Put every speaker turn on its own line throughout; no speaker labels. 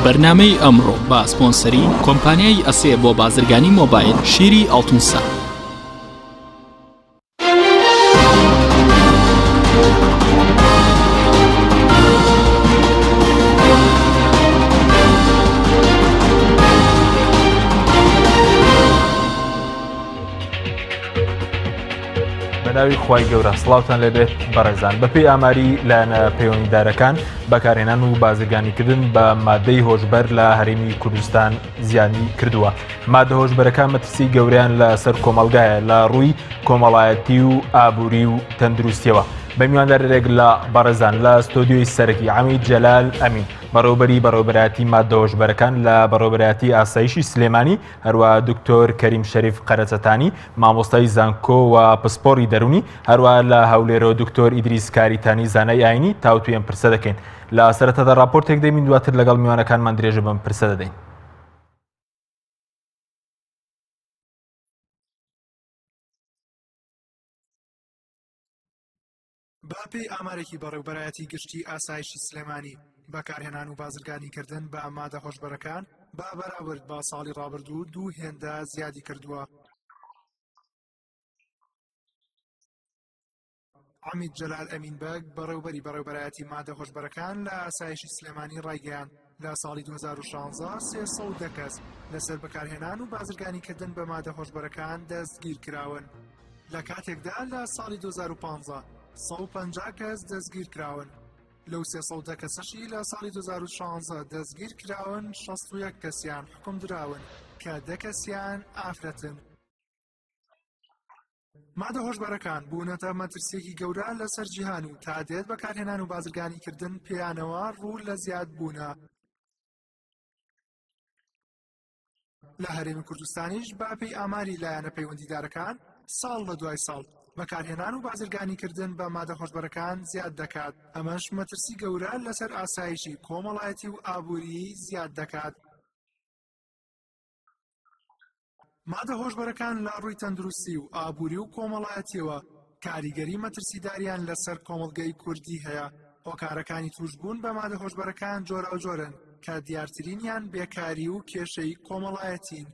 بەرنامەی ئەمڕۆ بە سپۆنسەری کۆمپانیای ئەسێ بۆ بازرگانی مۆبایل شیری ئاڵتونسا.
بەناوی خوای گەورە سڵاوتان لێبێت بەڕێزان بەپێی ئاماری لایەنە پەیوەندیدارەکان بەکارهێنان و بازرگانیکردن بە مادەی هۆشبەر لە هەرێمی کوردستان زیانی کردووە مادە هۆشبەرەکان مەترسی گەورەیان لەسەر کۆمەڵگایە لە ڕووی کۆمەڵایەتی و ئابووری و تەندروستیەوە بە میواندارێک لە بەڕێزان لە ستۆدیۆی سەرەکی عەمید جەلال ئەمین بەڕێوبەری بەڕێوبەرایەتی مادە هۆشبەرەکان لە بەڕێوبەرایەتی ئاسایشی سلێمانی هەروە دکتۆر کەریم شەریف قەرەچەتانی مامۆستای زانکۆ و پسپۆڕی دەرونی هەروە لە هەولێرەوە دکتۆر ئیدریس کاریتانی زانای ئاینی تاوتوێ ئەم پرسە دەکەین لە سەرەتادا راپۆرتێک دەبین دواتر لەگەڵ میوانەکانمان درێژە بەم پرسە دەدەین.
بە پێی ئامارێکی بەڕێوبەرایەتی گشتی ئاسایشی سلێمانی، بەکارهێنان و بازرگانیکردن بە مادە هۆشبەرەکان بە بەراورد بە ساڵی ڕابردوو دوو هێندە زیادی کردووە. عەمید جەلال ئەمین بەگ، بەڕێوبەری بەڕێوبەرایەتی مادە هۆشبەرەکان لە ئاسایشی سلێمانی ڕایگەیاند، لە ساڵی 2016 310 کەس لەسەر بەکارهێنان و بازرگانیکردن بە مادە هۆشبەرەکان دەستگیرکراون. لە کاتێکدا لە ساڵی 2015 150 کەس دەستگیرکراون. لەو 310 کەسەشی لە ساڵی 2016 دەستگیرکراون 61 کەسیان حکومدراون کە دە کەسیان ئافرەتن. مادە هۆشبەرەکان بوونەتە مەترسییەکی گەورە لەسەر جیهان و تا دێت بەکارهێنان و بازرگانیکردن پێیانەوە ڕوو لە زیادبوونە. لە هەرێمی کوردستانیش بەپێی ئاماری لایەنە پەیوەندیدارەکان ساڵ لە دوای ساڵ بەکارهێنان و بازرگانیکردن بە مادە هۆشبەرەکان زیاد دەکات، ئەمەش مەترسی گەورە لەسەر ئاسایشی کۆمەڵایەتی و ئابووریی زیاد دەکات. مادە هۆشبەرەکان لە ڕووی تەندروستی و ئابووری و کۆمەڵایەتیەوە کاریگەری مەترسیداریان لەسەر کۆمەڵگەی کوردی هەیە، هۆکارەکانی تووشبوون بە مادە هۆشبەرەکان جۆراوجۆرن کە دیارترینیان بێکاری و کێشەی کۆمەڵایەتین.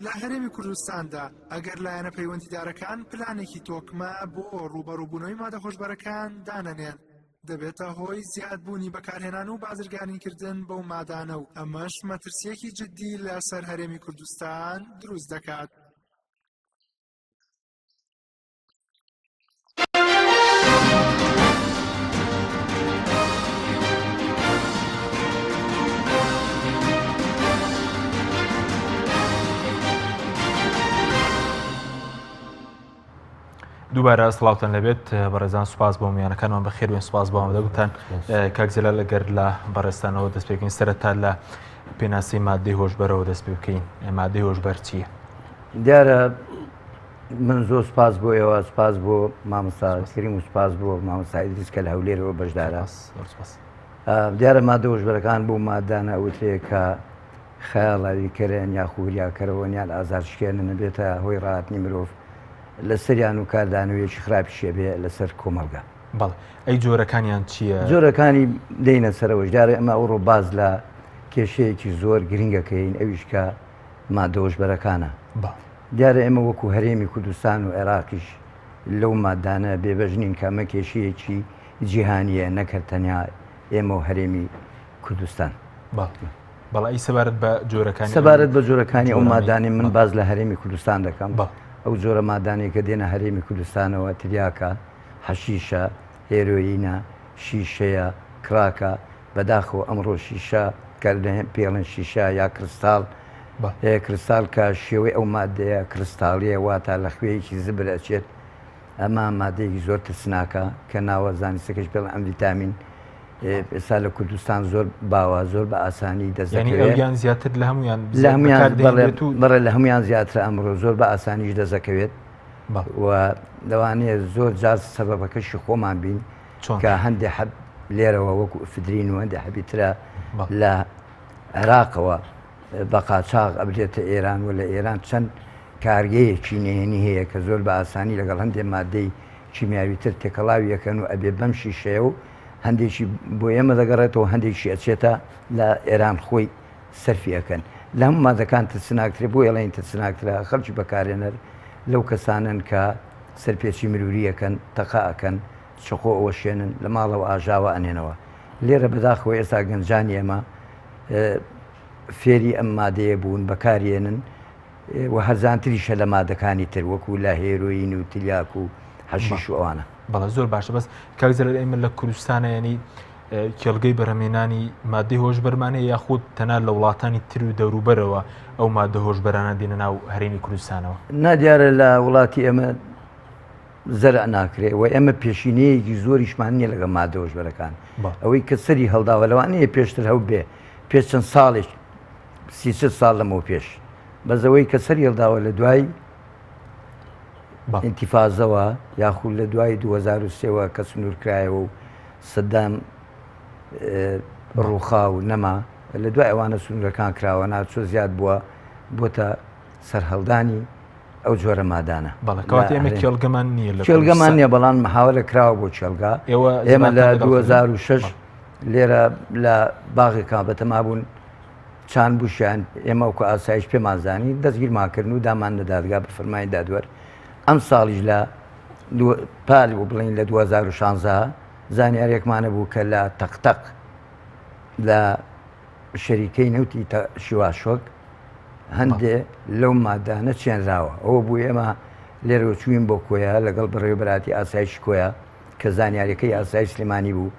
لە هەرێمی کوردستاندا ئەگەر لایەنە پەیوەندیدارەکان پلانێکی تۆکمە بۆ ڕووبەڕووبوونەوەی مادە هۆشبەرەکان دانەنێن، دەبێتە هۆی زیادبوونی بەکارهێنان و بازرگانیکردن بەو مادانە و ئەمەش مەترسییەکی جددی لەسەر هەرێمی کوردستان دروست دەکات.
دووبارە سڵاوتان لەبێت بەڕێزان سوپاس بۆ میانەکانمان بەخێربێن سوپاس بۆ ئامادەبوونتان کاک جەلال ئەگەر لە بەڕێزتانەوە دەست پێ بکەین سەرەتا لە پێناسی مادەی هۆشبەرەوە دەست پێ بکەین مادەی هۆشبەر چییە؟
دیارە من زۆر سپاس بۆ ئێوە سپاس بۆ مامۆستا کریم و سپاس بۆ مامۆستا ئیدریس کە لە هەولێرەوە بەشدارە دیارە مادە هۆشبەرەکان بۆ مادانە ئەوترێ کە خەیاڵاویکەرن یاخو وریاکەرەوەن یان ئازارشکێنن ئەبێتە هۆی ڕاهاتنی مرۆڤ لەسەریان و کاردانەوەیەکی خراپیشی ئەبێ لەسەر کۆمەڵگا.
بەڵێ ئەی جۆرەکانیان چییە؟
جۆرەکانی دێینە سەرەوەش دیارە ئێمە ئەوڕۆ باس لە کێشەیەکی زۆر گرنگ ئەکەین ئەویش کە مادە هۆشبەرەکانە.
بەڵێ.
دیارە ئێمە وەکو هەرێمی کوردستان و عێراقیش لەو مادانە بێبەش نین کە ئەمە کێشەیەکی جیهانییە نەک هەر تەنیا ئێمە و هەرێمی کوردستان.
بەڵێ. بەڵێ ئەی سەبارەت بە جۆرەکانی
سەبارەت بە جۆرەکانی ئەو مادانەی من باس لە هەرێمی کوردستان دەکەم ئەو جۆرە مادانەی کە دێنە هەرێمی کوردستانەوە تریاکە، حەشیشە، هێرۆیینە، شیشەیە، کراکە، بەداخەوە ئەمڕۆ شیشە کە پێڵێن شیشە یا کرستاڵ کرستاڵ کە شێوەی ئەو مادەیە کرستاڵیە واتە لە خوێیەکی زبر ئەچێت ئەمە مادەیەکی زۆر ترسناکە کە ناوە زانستەکەش پێڵێن ئەمڤیتامین ئێستا لە کوردستان زۆر باوە زۆر بە ئاسانی دەست دەکەوێت
یان زیاتر لە هەمویان
لە هەمویان بەڵێ لە هەمویان زیاتر ئەمڕۆ زۆر بە ئاسانیش دەست دەکەوێت و لەوانەیە زۆر جار سەبەبەکەشی خۆمان بین کە هەندێک حەب لێرەوە وەکو ئفدرین و هەندێک حەبی ترە لە عێراقەوە بە قاچاغ ئەبرێتە ئێران و لە ئێران چەند کارگەیەکی نهێنی هەیە کە زۆر بە ئاسانی لەگەڵ هەندێک مادەی کیمیاوی تر تێکەڵاوی ئەکەن و ئەبێ بەم شیشەیە و. هەندێکی بۆ ئێمە دەگەڕێتەوە هەندێکی ئەچێتە لە ئێران خۆی سەرفی ئەکەن. لە هەموو مادەکان ترسناکترە، بۆ ئەڵێین ترسناکترە، خەڵکی بەکارهێنەر لەو کەسانەن کە سەرپێچی مروری ئەکەن، تەقە ئەکەن، چەقۆ ئەوەشێنن، لە ماڵەوە ئاژاوە ئەنێنەوە. لێرە بەداخەوە ئێستا گەنجانی ئێمە فێری ئەم مادەیە بوون، بەکاریێنن و هەرزانتریشە لە مادەکانی تر وەکو لە هێرۆین و تلیاک و حەشیش و ئەوانە.
بەڵێ زۆر باشە بەس کاک جەلال ئێمە لە کوردستانە یعنی کێڵگەی بەرهەمهێنانی مادەی هۆشبەرمان هەیە یاخود تەنها لە وڵاتانی تر و دەوروبەرەوە ئەو مادە هۆشبەرانە دێنە ناو هەرێمی کوردستانەوە؟
نادیارە لە وڵاتی ئێمە زەرع ناکرێ و ئێمە پێشینەیەکی زۆریشمان نییە لەگەڵ مادە هۆشبەرەکان ئەوەی کە سەری هەڵداوە لەوانەیە پێشتر هەو بێ پێش چەند ساڵێک سی ساڵ لەمەو پێش بەس ئەوەی کە سەری هەڵداوە لە دوای ئینتیفازەوە یاخود لە دوای 2003ەوە کە سنوور کرایەوە و سەدام ڕووخا و نەما لە دوای ئەوانە سنوورەکان کراوە ناچۆ زیاد بووە بۆتە سەرهەڵدانی ئەو جۆرە مادانە.
بەڵێ کەواتە ئێمە کێڵگەمان نییە لە
کێڵگەمان نییە بەڵام محاولە کراوە بۆ کێڵگە ئێمە لە 2006 لێرە لە باغێکا بەتەما بوون چان بووشیان ئێمە وەکو ئاسایش پێمان زانی دەستگیرمان کردن و دامان لە دادگا بە فەرمانی دادوەر ئەم ساڵیش لە پال و بڵین لە 2016 زانیارێکمانە بوو کە لە تەقتەق لە شەریکەی نەوتی شیواشۆک هەندێ لەو مادانە چێنراوە ئەوە بوو ئێمە لێرەوە چوین بۆ کۆیە لەگەڵ بەڕێوەبەراتی ئاسایش کۆیە کە زانیاریەکەی ئاسایش سلێمانی بوو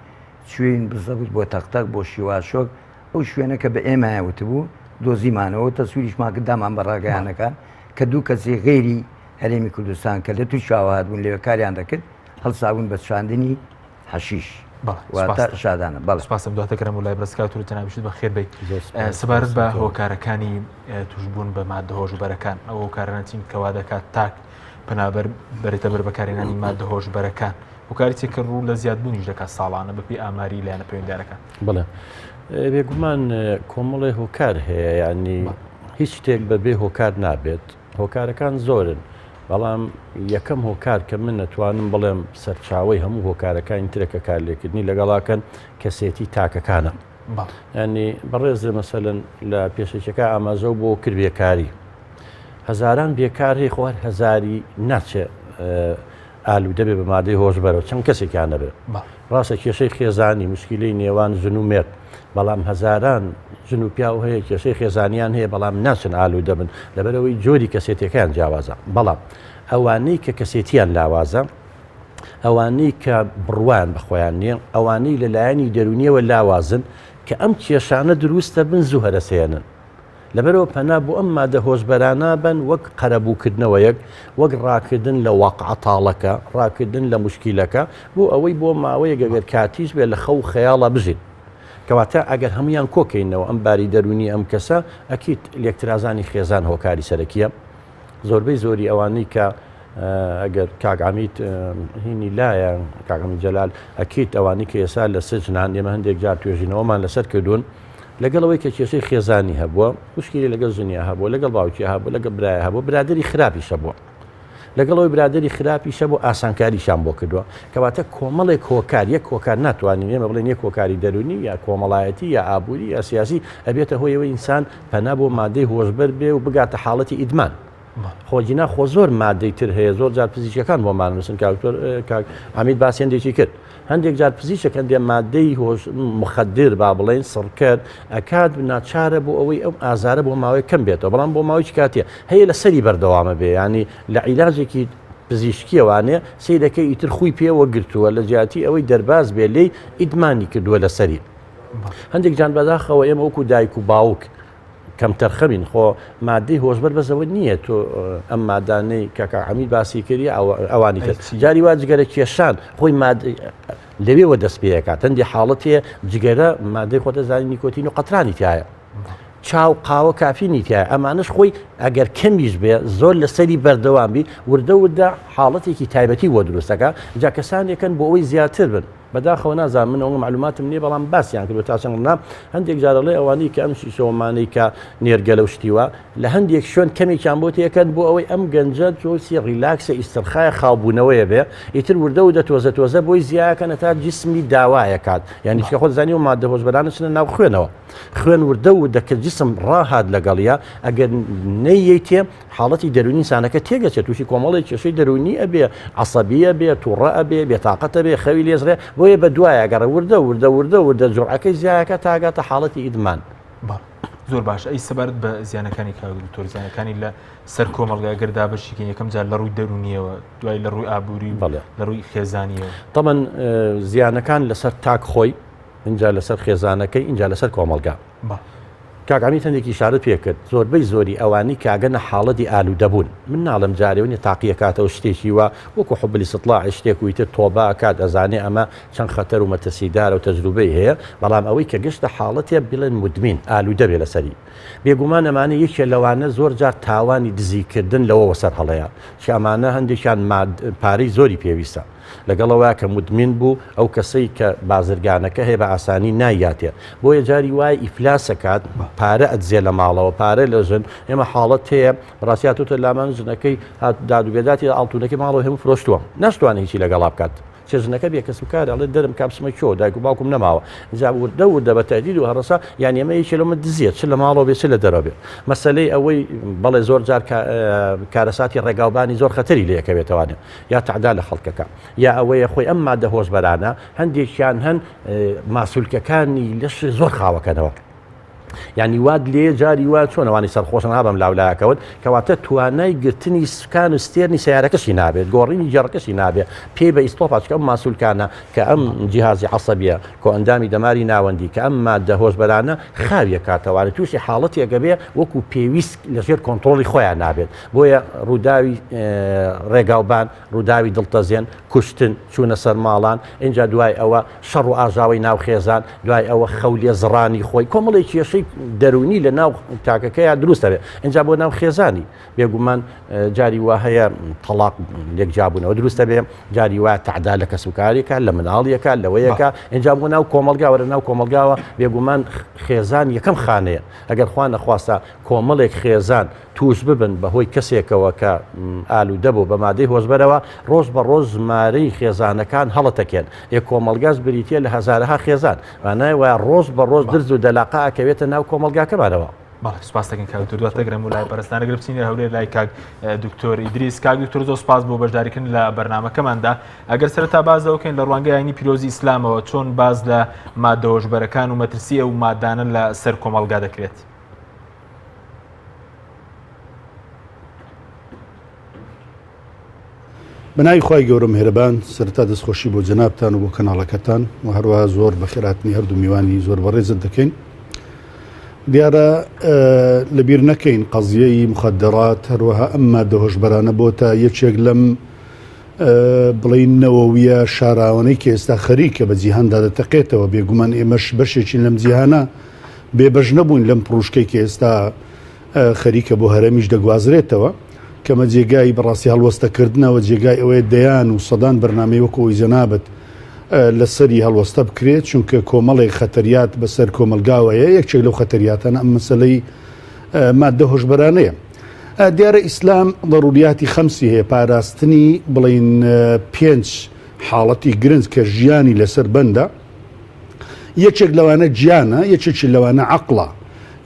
چوین بزەبت بۆ تەقتەق بۆ شیواشۆک ئەو شوێنە کە بە ئێمەیان وتبوو دۆزیمانەوە تەسویریشمان کرد دامان بە ڕاگەیانەکان کە دوو کەسی غەیری هەرێمی کوردستان کە لە تورکیاوە هاتبوون لەوێ کاریان دەکرد هەڵسابوون بە چاندنی حەشیش واتە شادانە
بەڵێ سپاسم دواتە گەرم و لای بەرزکات و جەنابیشت بە خێر بیت سەبارەت بە هۆکارەکانی توشبوون بە مادە هۆشبەرەکان ئەو هۆکارانە چین کەوا دەکات تاک پەنابەر بەرێتە بەر بەکارهێنانی مادە هۆشبەرەکان هۆکاری چی کە ڕوو لە زیادبوونیش دەکات ساڵانە بەپێی ئاماری لایەنە پەیوەندیدارەکان؟
بەڵێ بێگومان کۆمەڵێ هۆکار هەیە یعنی هیچ شتێک بەبێ هۆکار نابێت هۆکارەکان زۆرن بەڵام یەکەم هۆکار کە من نەتوانم بڵێم سەرچاوی هەموو هۆکارەکانی ترە کە کارلێکردنی لەگەڵاکەن کەسێتی تاکەکانە ینی بەڕێز مەسەلەن لە پێشەکەکە ئاماژە بۆ کرد بێکاری هەزاران بێکار هەیە خۆ هەر هەزاری ناچێ ئالوودە بێ بە مادەی هۆشبەرەوە چەند کەسێکیان نەبێ ڕاستە کێشەی خێزانی مشکلەی نێوان ژن و مێرد بەڵام هەزاران ژن و پیاو هەیە کێشەی خێزانیان هەیە بەڵام ناچن ئالوودە بن لەبەرەوەی جۆری کەسێتەکان جیاوازە بەڵام ئەوانەی کە کەسێتیان لاوازە ئەوانەی کە بڕوان بەخۆیان نییە ئەوانەی لەلایەنی دەرونیەوە لاوازن کە ئەم کێشانە دروستە بن زوو هەرەسێنن لەبەرئەوە پەنا بۆ ئەم مادە هۆشبەرانە بەن وەک قەرەبووکردنەوەیەک، وەک ڕاکردن لە واقعە تاڵەکە، ڕاکردن لە موشکیلەکە، بۆ ئەوەی بۆ ماوەیەک ئەگەر کاتیش بێت لە خەو و خەیاڵا بژین. کەواتە ئەگەر هەموویان کۆکەینەوە ئەم باری دەروونی ئەم کەسە، ئەکید لێکترازانی خێزان هۆکاری سەرەکییە. زۆربەی زۆری ئەوانەی کە ئەگەر کاک عەمید هینی لایە، کاک عەمید جەلال، ئەکید ئەوانەی کە ئێستا لە سجنان، ئێمە هەندێک جار توێژینەوەمان لەسەر کردوون، لەگەڵ ئەوەی کە کێشەی خێزانی هەبووە، مشکیلەی لەگەڵ ژنیا هەبووە، لەگەڵ باوکیا هەبووە، لەگەڵ برایا هەبووە، برادەری خراپیش هەبووە. لەگەڵ ئەوەی برادەری خراپیش هەبوو، ئاسانکاریشیان بۆ کردووە. کەواتە کۆمەڵێک هۆکار، یەک هۆکار ناتوانین ئێمە بڵێین یەک هۆکاری دەروونی یا کۆمەڵایەتی یا ئابووری یا سیاسی ئەبێتە هۆی ئەوەی ئینسان پەنا بۆ مادەی هۆشبەر بێ و بگاتە حاڵەتی ئیدمان. خۆ گینا خۆ زۆر مادەی تر هەیە زۆر جار پزیشکەکان بۆمان نووسن کاک دکتۆر کاک عەمید باسی هەندێکی کرد هەندێک جار پزیشک هەندێک مادەی هۆش مخدر با بڵێن سڕکەر ئەکات ناچارە بۆ ئەوەی ئەو ئازارە بۆ ماوەی کەم بێتەوە بەڵام بۆ ماوەی کاتیە هەیە لە سەری بەردەوامە بێ ینی لە عیلاجێکی پزیشکیەوانێ سیرەکەی ئیتر خوی پێوە گرتووە لە جیاتی ئەوەی دەرباز بێ لێی ئیدمانی کردووە لەسەری هەندێک جان بەداخەوە ئێمە وەکو دایک و باوک کەمتەرخەمین خۆ مادەی هۆشبەر بەس ئەوە نییە تۆ ئەم مادانەی کە کاک حەمید باسی کردی ئەوانی تر جاری وا جگەرە کێشان خۆی ماد لەوێوە دەست پێکات هەندی حاڵەت هەیە جگەرە مادەی خۆتە زانی نیکۆتین و قەترانی تایە چاو قاوە کافینی تایە ئەمانش خۆی ئەگەر کەمیش بێ زۆر لەسەری بەردەوام بی وردە وردە حاڵەتێکی تایبەتی بۆ دروستەکە جا کەسانێکن بۆ ئەوەی زیاتر بن. بەداخەوە نازانم من ئەوە معلوماتم نییە بەڵام باسیان کردوە تا چەند نا هەندێک جار ئەڵێ ئەوانەی کە ئەم شیشەوەمانەی کە نێرگەلە و شتیوە لە هەندێک شوێن کەمێکیان بۆ تێکەن بۆ ئەوەی ئەم گەنجە تۆسی ڕیلاکسە ئیسترخایە خاوبوونەوەیە بێ ئیتر وردە و دە تۆزە تۆزە بۆی زیاکەنە تا جسمی داوایەکات یعنی چکە خۆت زانی و مادە هۆشبەرانە چنە ناو خوێنەوە خوێن وردە وردە کە جسم ڕاهات لەگەڵیا ئەگەر نەیەیتێ حاڵەتی دەروونی ئینسانەکە تێگەچێت تووشی کۆمەڵێک کێشەی دەروونی ئەبێ عەسەبی ئەبێ تووڕە ئەبێ بێتاقەت ئەبێ خەوی لێزڕێ بۆیە بە دوایە گەڕێ وردە وردە وردە وردە جوڕەکەی زیایەکە تاگاتە حاڵەتی ئیدمان.
بەڵێ زۆر باش ئەی سەبارەت بە زیانەکانی کاک دکتۆر زیانەکانی لە سەر کۆمەڵگا گەر دابەشیکەین یەکەم جار لە ڕووی دەروونیەوە دوای لە ڕووی ئابووری
بەڵێ
لە ڕووی خێزانیەوە.
تەبەن زیانەکان لەسەر تاک خۆی ئینجا لەسەر خێزانەکەی ئینجا لەسەر کۆمەڵگا. کاک عەمید هەندێک ئیشارەت پێ کرد زۆربەی زۆری ئەوانەی کە ئەگەنە حاڵەتی ئالوودەبوون من ناڵێم جارێ نیە تاقی ئەکاتەوە شتێکی وا وەکو حب الاستطلاع شتێک و ئیتر تۆبە ئەکات ئەزانێ ئەمە چەند خەتەر و مەترسیدارە و تەجروبەی هەیە بەڵام ئەوەی کە گەشتە حاڵەتێ بڵێن مدمین ئالوودە بێ لەسەری بێگومان ئەمانە یەکێ لەوانە زۆر جار تاوانی دزیکردن لەوەوە سەر هەڵەیە چ ئەمانە هەندێکیان پارەی زۆری پێویستە لەگەڵ ئەوەیا کە مودمین بوو ئەو کەسەی کە بازرگانەکە هەیە بە ئاسانی نایاتێ بۆیە جاری وایە ئیفلاس ئەکات پارە ئەدزێ لە ماڵەوە پارە لە ژن ئێمە حاڵەت هەیە بەڕاستی هاتووتە لامان ژنەکەی هات داد و بێداتی ئاڵتونەکەی ماڵەوە هەموو فرۆشتووە ناشتوانێ هیچی لەگەڵا بکات چێ ژنەکە بێ کەس و کار ئەڵێ دەرم کا بچمە کوێ دایک و باوکم نەماوە جا وردە وردە بە تەهدید و هەڕەشە یان ئێمە یەکێ لەمە دزیە چ لە ماڵەوە بێ چ لە دەرەوە بێ مەسەلەی ئەوەی بەڵێ زۆر جار کارەساتی ڕێگاوبانی زۆر خەتەری لێکەوێتەوانێ یا تەعدا لە خەڵکەکە یا ئەوەیە خۆی ئەم مادە هۆشبەرانە هەندێکیان هەن ماسولکەکانی لەش زۆر خاوەکەنەوە یعنی وات لێ جاری وا چۆنەوانی سەرخۆشن ها بەم لاولاکەون کەواتە توانای گرتنی سکان و ستێرنی سیارەکەشی نابێت گۆڕینی جێڕەکەشی نابێت پێی بە ئیستۆپاچکە ئەم ماسولکانە کە ئەم جیهازی عسەبیە کۆئەندامی دەماری ناوەندی کە ئەم مادە هۆشبەرانە خاویە کاتەوانە تووشی حاڵەتێکە بێ وەکو پێویست لەژێر کۆنتترۆلی خۆیان نابێت بۆیە ڕووداوی ڕێگاوبان، ڕووداوی دڵتەزێن، کوشتن، چوونە سەر ماڵان، ئینجا دوای ئەوە شەڕ و ئاژاوەی ناو خێزان، دوای ئەوە خەو لێ زڕانی خۆی، کۆمەڵێک کێشەی دەروونی لە ناو تاکەکەیا دروست دەبێت. ئینجا بۆ ناو خێزانی بێگومان جاری وا هەیە تەڵاق لێک جیابوونەوە دروست دەبێ، جاری وا تەعدا لە کەسوکارێکە، لە مناڵیەکە، لەوەیەکە، ئینجا بۆ ناو کۆمەڵگا وەرە ناو کۆمەڵگاوە بێگومان خێزان یەکەم خانەیە، ئەگەر خوا نەخواستە کۆمەڵێک خێزان تووش ببن بە هۆی کەسێکەوە کە ئالوودە بوو بە مادەی هۆشبەرەوە، ڕۆژ بە ڕۆژ ژمارەی خێزانەکان هەڵەتەکێن، ئێ کۆمەڵگاش بریتییە لە هەزارەها خێزان، مانای وایە ڕۆژ بە ڕۆژ درز و دەلاقە ئەکەوێتە ناو کۆمەڵگاکەمانەوە.
بەڵێ سوپاس دەکەین کاک دکتۆر، دواتر دەگەڕێم بۆ لای بەڕێزتان، ئەگەر بچینە هەولێر لای کاک دکتۆر ئیدریس. کاک دکتۆر زۆر سوپاس بۆ بەشداریکردن لە بەرنامەکەماندا. ئەگەر سەرەتا باس لەوە بکەین لە ڕوانگەی ئاینی پیرۆزی ئیسلامەوە چۆن باس لە مادە هۆشبەرەکان و مەترسی ئەو مادانە لە سەر کۆمەڵگا دەکرێت؟
بەناوی خوای گەورە مهرەبان سەرەتا دەستخۆشی بۆ جەنابتان و بۆ کەناڵەکەتان و هەروەها زۆر بەخێرهاتنی هەردوو میوانی زۆر بەڕێزت دەکەین دیارە لەبیر نەکەین قەزیەی مخدرات هەروەها ئەم مادە هۆشبەرانە بۆتە یەکێک لەم بڵێین نەوەویە شاراوانەی کە ئێستا خەریکە بە جیهاندا دەتەقێتەوە بێگومان ئێمەش بەشێکین لەم جیهانە بێبەش نەبووین لەم پڕوشکەی کە ئێستا خەریکە بۆ هەرەمیش دەگوازرێتەوە کەمە جێگای بەڕاستی هەڵوەستەکردنەوە جێگای ئەوەیە دەیان و سەدان بەرنامەی وەکو ئەوی جەنابت لەسەری هەڵوەستە بکرێت چونکە کۆمەڵێک خەتەریات بەسەر کۆمەلگاوەیە یەکێک لەو خەتەریاتانە ئەم مەسەلەی مادە هۆشبەرانەیە دیارە ئیسلام ضروریاتی خەمسی هەیە پاراستنی بڵین پێنج حاڵەتی گرنج کە ژیانی لەسەر بەندە یەکێک لەوانە گیانە، یەکێکی لەوانە عەقڵە،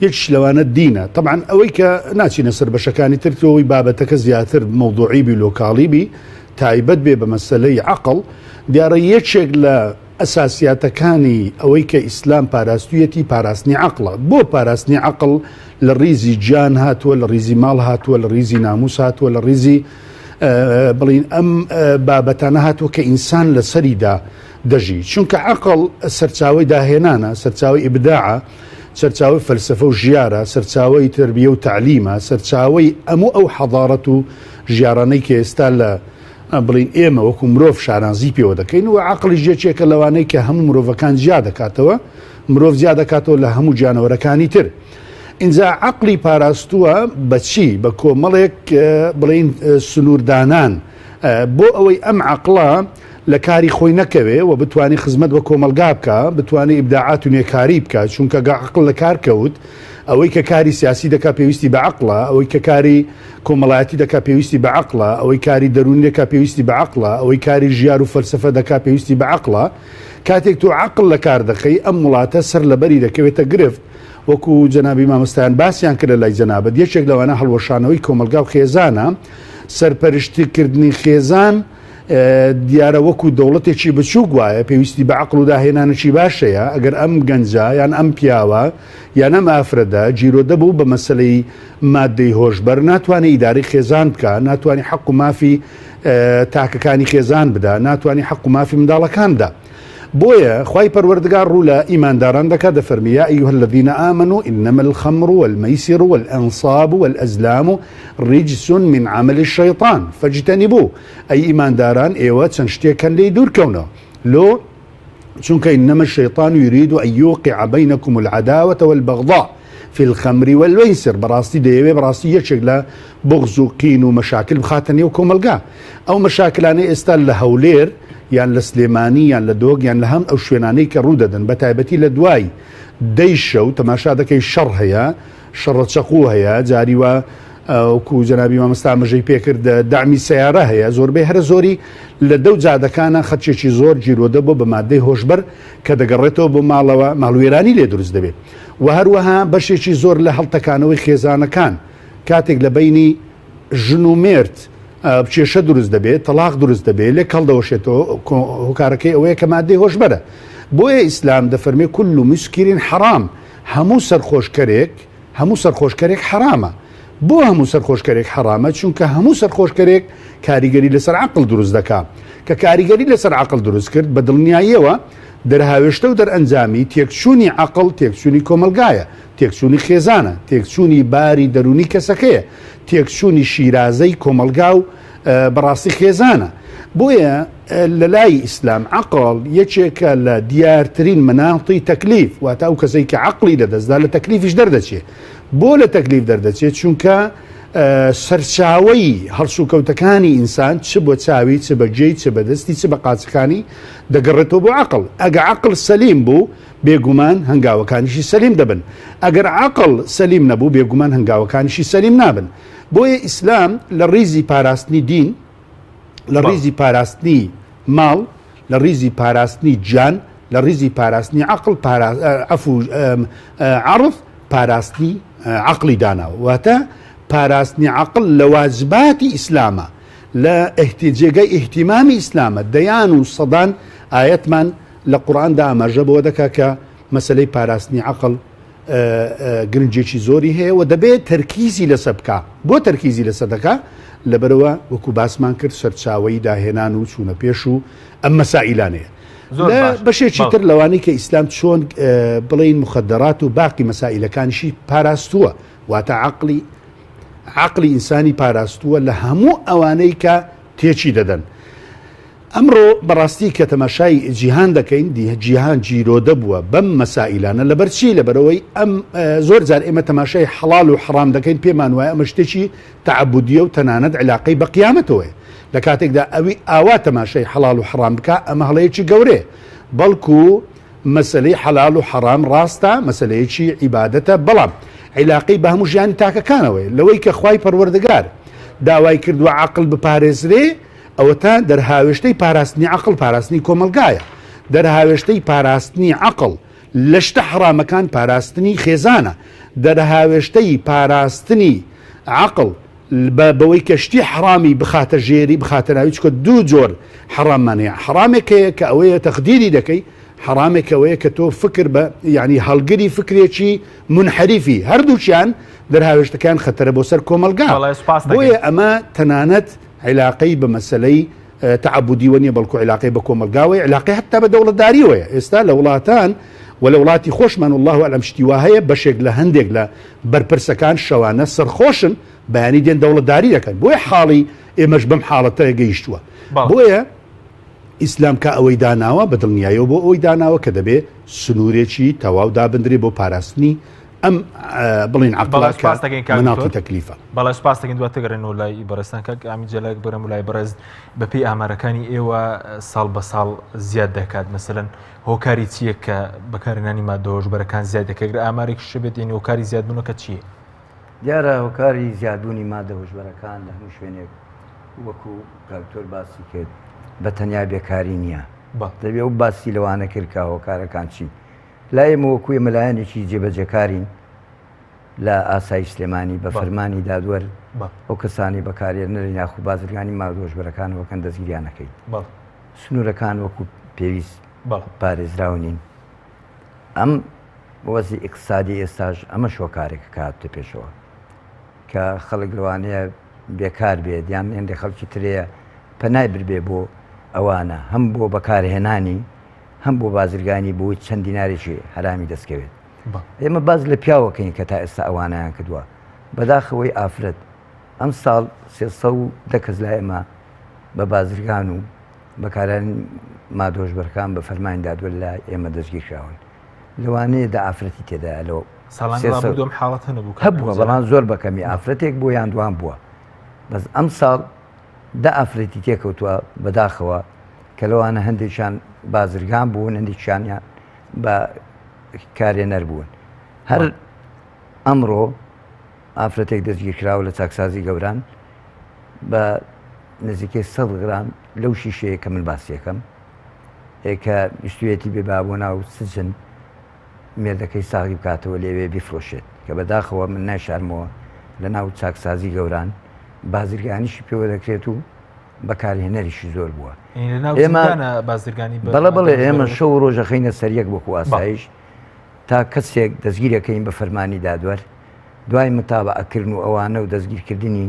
یەکیش لەوانە دینە. تەبعەن ئەوەی کە ناچینە سەر بەشەکانی تر تۆ ئەوەی بابەتەکە زیاتر مەوزوعی بی لۆکاڵی بی تایبەت بێ بە مەسەلەی عەقڵ، دیارە یەکێک لە ئەساسیاتەکانی ئەوەی کە ئیسلام پاراستوویەتی پاراستنی عەقڵە. بۆ پاراستنی عەقڵ لە ڕیزی گیان هاتووە، لە ڕیزی ماڵ هاتووە، لە ڕیزی ناموس هاتووە، لە ڕیزی بڵین ئەم بابەتانە هاتووە کە ئینسان لەسەریدا دەژی، چونکە عەقڵ سەرچاوەی داهێنانە، سەرچاوەی ئیبداعە، سەرچاوەی فەلسەفە و ژیارە، سەرچاوەی تەربیە و تەعلیمە، سەرچاوەی ئەموو ئەو حەزارەت و ژیارانەی کە ئێستا لە بڵین ئێمە وەکو مرۆڤ شانازی پێوە دەکەین و عەقڵیش یەکێکە لەوانەی کە هەموو مرۆڤەکان جیا دەکاتەوە، مرۆڤ جیا دەکاتەوە لە هەموو گیانەوەرەکانی تر. ئینجا عەقڵی پاراستووە بە چی؟ بە کۆمەڵێک بڵین سنووردانان بۆ ئەوەی ئەم عەقڵە. لە کاری خۆی نەکەوێ و بتوانێ خزمەت بە کۆمەڵگا بکا، بتوانێ ئیبداعات و نوێکاری بکا، چونکە گە عەقڵ لە کار کەوت، ئەوەی کە کاری سیاسی دەکا پێویستی بە عەقڵە، ئەوەی کە کاری کۆمەڵایەتی دەکا پێویستی بە عەقڵە، ئەوەی کاری دەروونی دەکا پێویستی بە عەقڵە، ئەوەی کاری ژیار و فەلسەفە دەکا پێویستی بە عەقڵە. کاتێک تۆ عەقڵ لە کار دەخەی ئەم وڵاتە سەر لەبەری دەکەوێتە گرفت. وەکو جەنابی مامۆستایان باسیان کرد لە لای جەنابت یەکێک لەوانە هەڵوەشانەوەی کۆمەڵگا و خێزانە، سەرپەرشتی کردنی خێزان، دیارە وەکو دەوڵەتێکی بچووک وایە پێویستی بە عەقڵ و داهێنانێکی باش هەیە، ئەگەر ئەم گەنجە یان ئەم پیاوە یان ئەم ئافرەتە گیرۆدە بوو بە مەسەلەی مادەی هۆشبەر ناتوانێت ئیدارەی خێزان بکا، ناتوانێت حەق و مافی تاکەکانی خێزان بدا، ناتوانێت حەق و مافی منداڵەکان بدا. بۆیە خوای پەروەردگار ڕوو لە ئیمانداران دەکات دەفەرمی یا ایها الذین آمنوا انما الخمر والمیسر والانصاب والازلام رجس من عمل الشیطان فاجتنبوه ئەی ئیمانداران ئێوە چەند شتێک هەن لێی دوورکەونەوە لۆ چونکە انما الشیطان یرید ان یوقع بینکم العداوة والبغضاء فی الخمر والمیسر بەڕاستی دەیەوێ بەڕاستی یەکێک لە بغز و قین و مەشاکل بخاتە نێو کۆمەڵگا ئەو مەشاکلانەی ئێستا لە هەولێر یان لە سلێمانی یان لە دهۆک یان لە هەم ئەو شوێنانەی کە ڕوو دەدەن بە تایبەتی لە دوای دەی شەو تەماشا دەکەی شەڕ هەیە شەڕە چەقوو هەیە جاری وا وەکو جەنابی مامۆستا ئاماژەی پێکرد دەعمی سەیارە هەیە زۆربەی هەرە زۆری لە دەو جادەکانە خەلکێکی زۆر گیرۆدە بۆ بە مادەی هۆشبەر کە دەگەڕێتەوە بۆ ماڵەوە ماڵوێرانی لێ دروست دەبێت و هەروەها بەشێکی زۆر لە هەڵتەکانەوەی خێزانەکان کاتێک لە بەینی ژن و مێرد کێشە دروست دەبێت، تەڵاق دروست دەبێت، لێک هەڵدەوەشێتەوە، هۆکارەکەی ئەوەیە کە مادەی هۆشبەرە. بۆیە ئیسلام دەفەرمێ کل مسکر حرام، هەموو سەرخۆشکەرێک، هەموو سەرخۆشکەرێک حەرامە. بۆ هەموو سەرخۆشکەرێک حەرامە؟ چونکە هەموو سەرخۆشکەرێک کاریگەری لەسەر عەقڵ دروست دەکا. کە کاریگەری لەسەر عەقڵ دروست کرد، بە دڵنیاییەوە دەرهاوێشتە و دەرئەنجامی تێکچوونی عەقڵ، تێکچوونی کۆمەڵگایە. تێکچوونی خێزانە، تێکچوونی باری دەروونی کەسەکەیە، تێکچوونی شیرازەی کۆمەڵگا و بەڕاستی خێزانە. بۆیە لە لای ئیسلام عەقڵ یەکێکە لە دیارترین مەناتی تەکلیف، واتە ئەو کەسەی کە عەقڵی لەدەستدا لە تەکلیفیش دەردەچێ. بۆ لە تەکلیف دەردەچێ؟ چونکە سەرچاوەی هەڵسوکەوتەکانی ئینسان چ بۆ چاوی، چ بە گوێی، چ بە دەستی، چ بە قاچەکانی دەگەڕێتەوە بۆ عەقڵ. ئەگە عەقڵ سەلیم بوو، بێگومان هەنگاوەکانیشی سەلیم دەبن، ئەگەر عەقڵ سەلیم نەبوو بێگومان هەنگاوەکانیشی سەلیم نابن، بۆیە ئیسلام لە ڕیزی پاراستنی دین، لە ڕیزی پاراستنی ماڵ، لە ڕیزی پاراستنی گیان، لە ڕیزی پاراستنی عەقڵ، عەفو عەڕف، پاراستنی عەقڵی داناوە، واتە پاراستنی عەقڵ لە واجباتی ئیسلامە، لە جێگای ئیهتیمامی ئیسلامە، دەیان و سەدان ئایەتمان لە قورئاندا ئاماژە بەوە دەکات کە مەسەلەی پاراستنی عەقڵ گرنگێکی زۆری هەیە و دەبێت تەرکیزی لەسەر بکا. بۆ تەرکیزی لەسەر دەکا؟ لەبەرئەوە وەکو باسمان کرد سەرچاوەی داهێنان و چوونە پێش و ئەم مەسائیلانەیە. لە بەشێکی تر لەوانەی کە ئیسلام چۆن بڵێین مخدرات و باقی مەسائیلەکانیشی پاراستووە، واتە عەقڵی عەقڵی ئینسانی پاراستووە لە هەموو ئەوانەی کە تێکی دەدەن. ئەمڕۆ بەڕاستی کە تەماشای جیهان دەکەین جیهان گیرۆدە بووە بەم مەسائیلانە لەبەر چی لەبەرەوەی ئەم زۆر جار ئێمە تەماشای حەڵال و حەڕام دەکەین پێمان وایە ئەمە شتێکی تەعەبودیە و تەنانەت عیلاقەی بە قیامەتەوەیە لە کاتێکدا ئەوی ئاوا تەماشای حەڵال و حەڕام بکا ئەمە هەڵەیەکی گەورەیە بەڵکو مەسەلەی حەلال و حەڕام ڕاستە مەسەلەیەکی عیبادەتە بەڵام عیلاقەی بە هەموو ژیانی تاکەکانەوەیە لەوەی کە خوای پەروەردگار داوای کردووە عەقڵ بپارێزرێ ئەوەتا دەرهاوێشتەی پاراستنی عەقڵ پاراستنی کۆمەڵگایە، دەرهاوێشتەی پاراستنی عەقڵ لە شتە حەڕامەکان پاراستنی خێزانە، دەرهاوێشتەی پاراستنی عەقڵ بە بەوەی کە شتی حەڕامی بخاتە ژێری بخاتە ناوی چونکە دوو جۆر حەڕاممان هەیە حەڕامێک هەیە کە ئەوەیە تەخدیری دەکەی حەڕامێک ئەوەیە کە تۆ فکر بە یعنی هەڵگری فکرێکی منحریفی هەردووکیان دەرهاوێشتەکان خەتەرە بۆ سەر کۆمەڵگا بۆیە ئەمە تەنانەت عیلاقەی بە مەسەلەی تەعەبودیوە نیە بەڵکو عیلاقەی بە کۆمەڵگاوەیە عیلاقەی حەتا بە دەوڵەتداریەوەیە ئێستا لە وڵاتان و لە وڵاتی خۆشمان واللە اعلم شتی وا هەیە بەشێک لە هەندێک لە بەرپرسەکان شەوانە سەرخۆشن بەیانی دێن دەوڵەتداری دەکەن بۆیە حاڵی ئێمەش بەم حاڵەتە گەیشتووە بۆیە ئیسلام کە ئەوەی داناوە بە دڵنیایەوە بۆ ئەوەی داناوە کە دەبێ سنوورێکی تەواو دابندرێ بۆ پاراستنی. ئەم بڵین عەقڵە کە مەناتی تەکلیفە.
بەڵێ سوپاس دەکەین دواتر گەڕێنەوە لای بەڕێزتان کاک ئامید جەلال بەرم لای بەڕێز بەپێی ئامارەکانی ئێوە ساڵ بە ساڵ زیاد دەکات مەسەلەن هۆکاری چییە کە بەکارهێنانی مادە هۆشبەرەکان زیاد دەکات گەر ئامارێکیش بێت یعنی هۆکاری زیادبوونەکە چییە؟
دیارە هۆکاری زیادبوونی مادە هۆشبەرەکان لە هەموو شوێنێک وەکو کاک دکتۆر باسی کرد بە تەنیا بێکاری نییە دەبێ ئەو باسی لەوانە کرد کە هۆکارەکان چین لای ئێمە وەکو ئێمە لایەنێکی جێبەجێکارین لە ئاسایش سلێمانی بە فەرمانی دادوەر ئەو کەسانی بەکارێنەری یاخو بازرگانی مادە هۆشبەرەکان وەکەن دەستگیریان نەکەین سنوورەکان وەکو پێویست پارێزراو نین ئەم وەزی ئیقتسادی ئێستاش ئەمە شۆکارێکە کە هاتووتە پێشەوە کە خەڵک لەوانەیە بێکار بێت یان هێندێک خەڵکی ترەیە پەنای بربێ بۆ ئەوانە هەم بۆ بەکارهێنانی هەم بۆ بازرگانی بۆی چەند دینارێکی حەرامی دەستکەوێت ئێمە باز لە پیاوەکەین کە تا ئێستا ئەوانیان کردووە بەداخەوەی ئافرەت ئەم ساڵ 310 کەس لای ئێمە بە بازرگان و بەکارانی مادۆشبەرەکان بە فەرمانی دادوەر لە ئێمە دەستگیرکراون لەوانەیە دە ئافرەتی تێدایە لەو
ساڵان حاڵەت هەبوو
هەبووە بەڵام زۆر بەکەمی ئافرەتێک بۆ یان دوان بووە بەس ئەم ساڵ دە ئافرەتی تێکەوتووە بەداخەوە کە لەوانە هەندێکیان بازرگان بوون هەندێکیانیان بە کارێنەر بوون هەر ئەمڕۆ ئافرەتێک دەستگیرکراوە لە چاکسازی گەوران بە نزیکەی 100 غرام لەو شیشەیە کە من باسیەکەم کە ویستویەتی بێ با بۆ ناو سجن مێردەکەی ساغی بکاتەوە لەوێ بیفرۆشێت کە بەداخەوە من نایشارمەوە لە ناو چاکسازی گەوران بازرگانیشی پێوە دەکرێت و بەکارهێنەریشی زۆر بووە
ئێمە بازرگانی
بەڵێ بەڵێ ئێمە شەو ڕۆژەخەینە سەریەک وەکو ئاسایش تا کەسێک دەستگیرەکەین بە فەرمانی دادوەر دوای متابعەکردن و ئەوانە و دەستگیرکردنی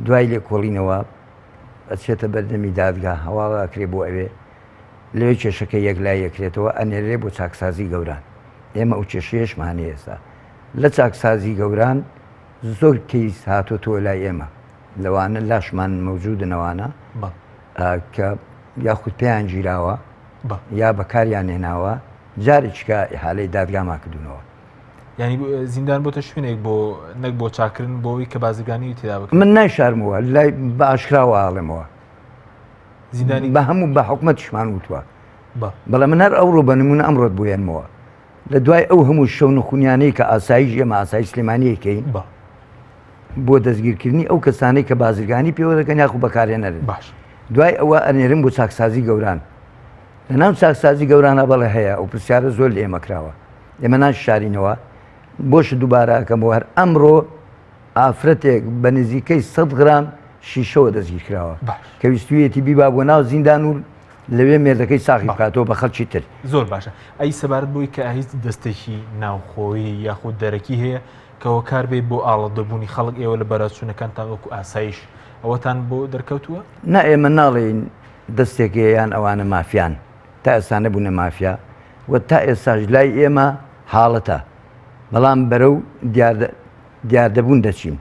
دوای لێکۆڵینەوە ئەچێتە بەردەمی دادگا هەواڵە ئەکرێ بۆ ئەوێ لەوێ کێشەکە یەکلایی ئەکرێتەوە ئەنێرێ بۆ چاکسازی گەوران ئێمە ئەو کێشەیەشمان هەیە ئێستا لە چاکسازی گەوران زۆر کەیس هاتۆتەوە لای ئێمە لەوانە لاشمان مەوجودن ئەوانە کە یاخود پێیان گیراوە یا بەکاریان هێناوە جارێکیکە ئیحالەی دادگامان کردوونەوە.
یعنی زیندان بۆتە شوێنێک بۆ نەک بۆ چاکردن بۆ ئەوی کە بازرگانی تێدا بکرێت.
من نایشارمەوە لای بە ئاشکراوە ئاڵێمەوە
زیندانی
بە هەموو بە حکومەتیشمان وتووە بەڵێ من هەر ئەوڕۆ بە نمونە ئەمڕۆت بۆ هێنمەوە لە دوای ئەو هەموو شەو نخونیانەی کە ئاسایش ئێمە ئاسایش سلێمانی کەین بۆ دەستگیرکردنی ئەو کەسانەی کە بازرگانی پێوە دەکەن یاخو بەکارهێنەرن
باش
دوای ئەوە ئەنێرن بۆ چاکسازی گەوران لە ناو چاکسازی گەورانە بەڵێ هەیە ئەو پرسیارە زۆر لە ئێمە کراوە ئێمە ناشارینەوە بۆش دووبارە ئەکەمەوە هەر ئەمڕۆ ئافرەتێک بە نزیکەی 100 غرام شیشەوە دەستگیر کراوە کە ویستویەتی بیبا بۆ ناو زیندان و لەوێ مێردەکەی ساغی بکاتەوە بە خەڵکی تر.
زۆر باشە ئەی سەبارەت بۆی کە هیچ دەستێکی ناوخۆیی یاخود دەرەکی هەیە کە هۆکار بێت بۆ ئاڵۆدەبوونی خەڵک ئێوە لە بەراچوونەکانتان وەکو ئاسایش ئەوەتان بۆ دەرکەوتووە؟
نا ئێمە ناڵێین دەستێک هەیە یان ئەوانە مافیان تا ئێستا نەبوونە مافیا و تا ئێستاش لای ئێمە حاڵەتە بەڵام بەرەو دیاردە دیاردەبوون دەچین.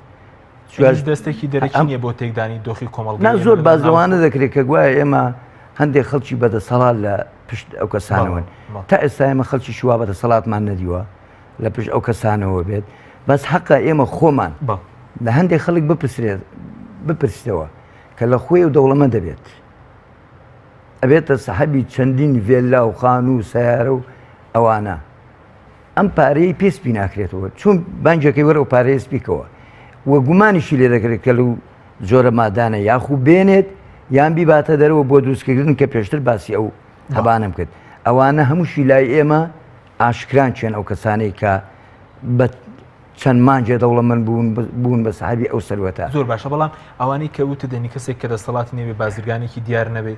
هیچ دەستێکی دەرەکی نییە بۆ تێکدانی دۆخی کۆمەڵگەی
نا زۆر باس لەوانە دەکرێت کە گوایە ئێمە هەندێک خەڵکی بەدەسەڵات لە پشت ئەو کەسانەوەن تا ئێستا ئێمە خەڵکی شوا بەدەسەڵاتمان نەدیوە لە پشت ئەو کەسانەوە بێت بەس حەقە ئێمە خۆمان لە هەندێک خەڵک بپرسرێت بپرسیتەوە کە لە خۆی و دەوڵەمەند دەبێت ئەبێتە سەحەبی چەندین ڤێللا و خانوو و سیارە و ئەوانە ئەم پارەی پێ سپی ناکرێتەوە چون بانکەکەی وەرە و پارەیە سپیکەوە و گومانیشی لێ دەکرێت کە لەو جۆرە مادانە یاخو بێنێت یان بیباتە دەرەوە بۆ دروستکردن کە پێشتر باسی ئەو هەبانم کرد ئەوانە هەمووشی لای ئێمە ئاشکران چێن ئەو کەسانەی کە بە چەند مانگێ دەوڵەمەند بوون بوون بە سەحەبی ئەو سەروەتە.
زۆر باشە بەڵام ئەوانەی کە وتت یەنی کەسێک کە دەسەڵاتی نەبێ بازرگانێکی دیار نەبێ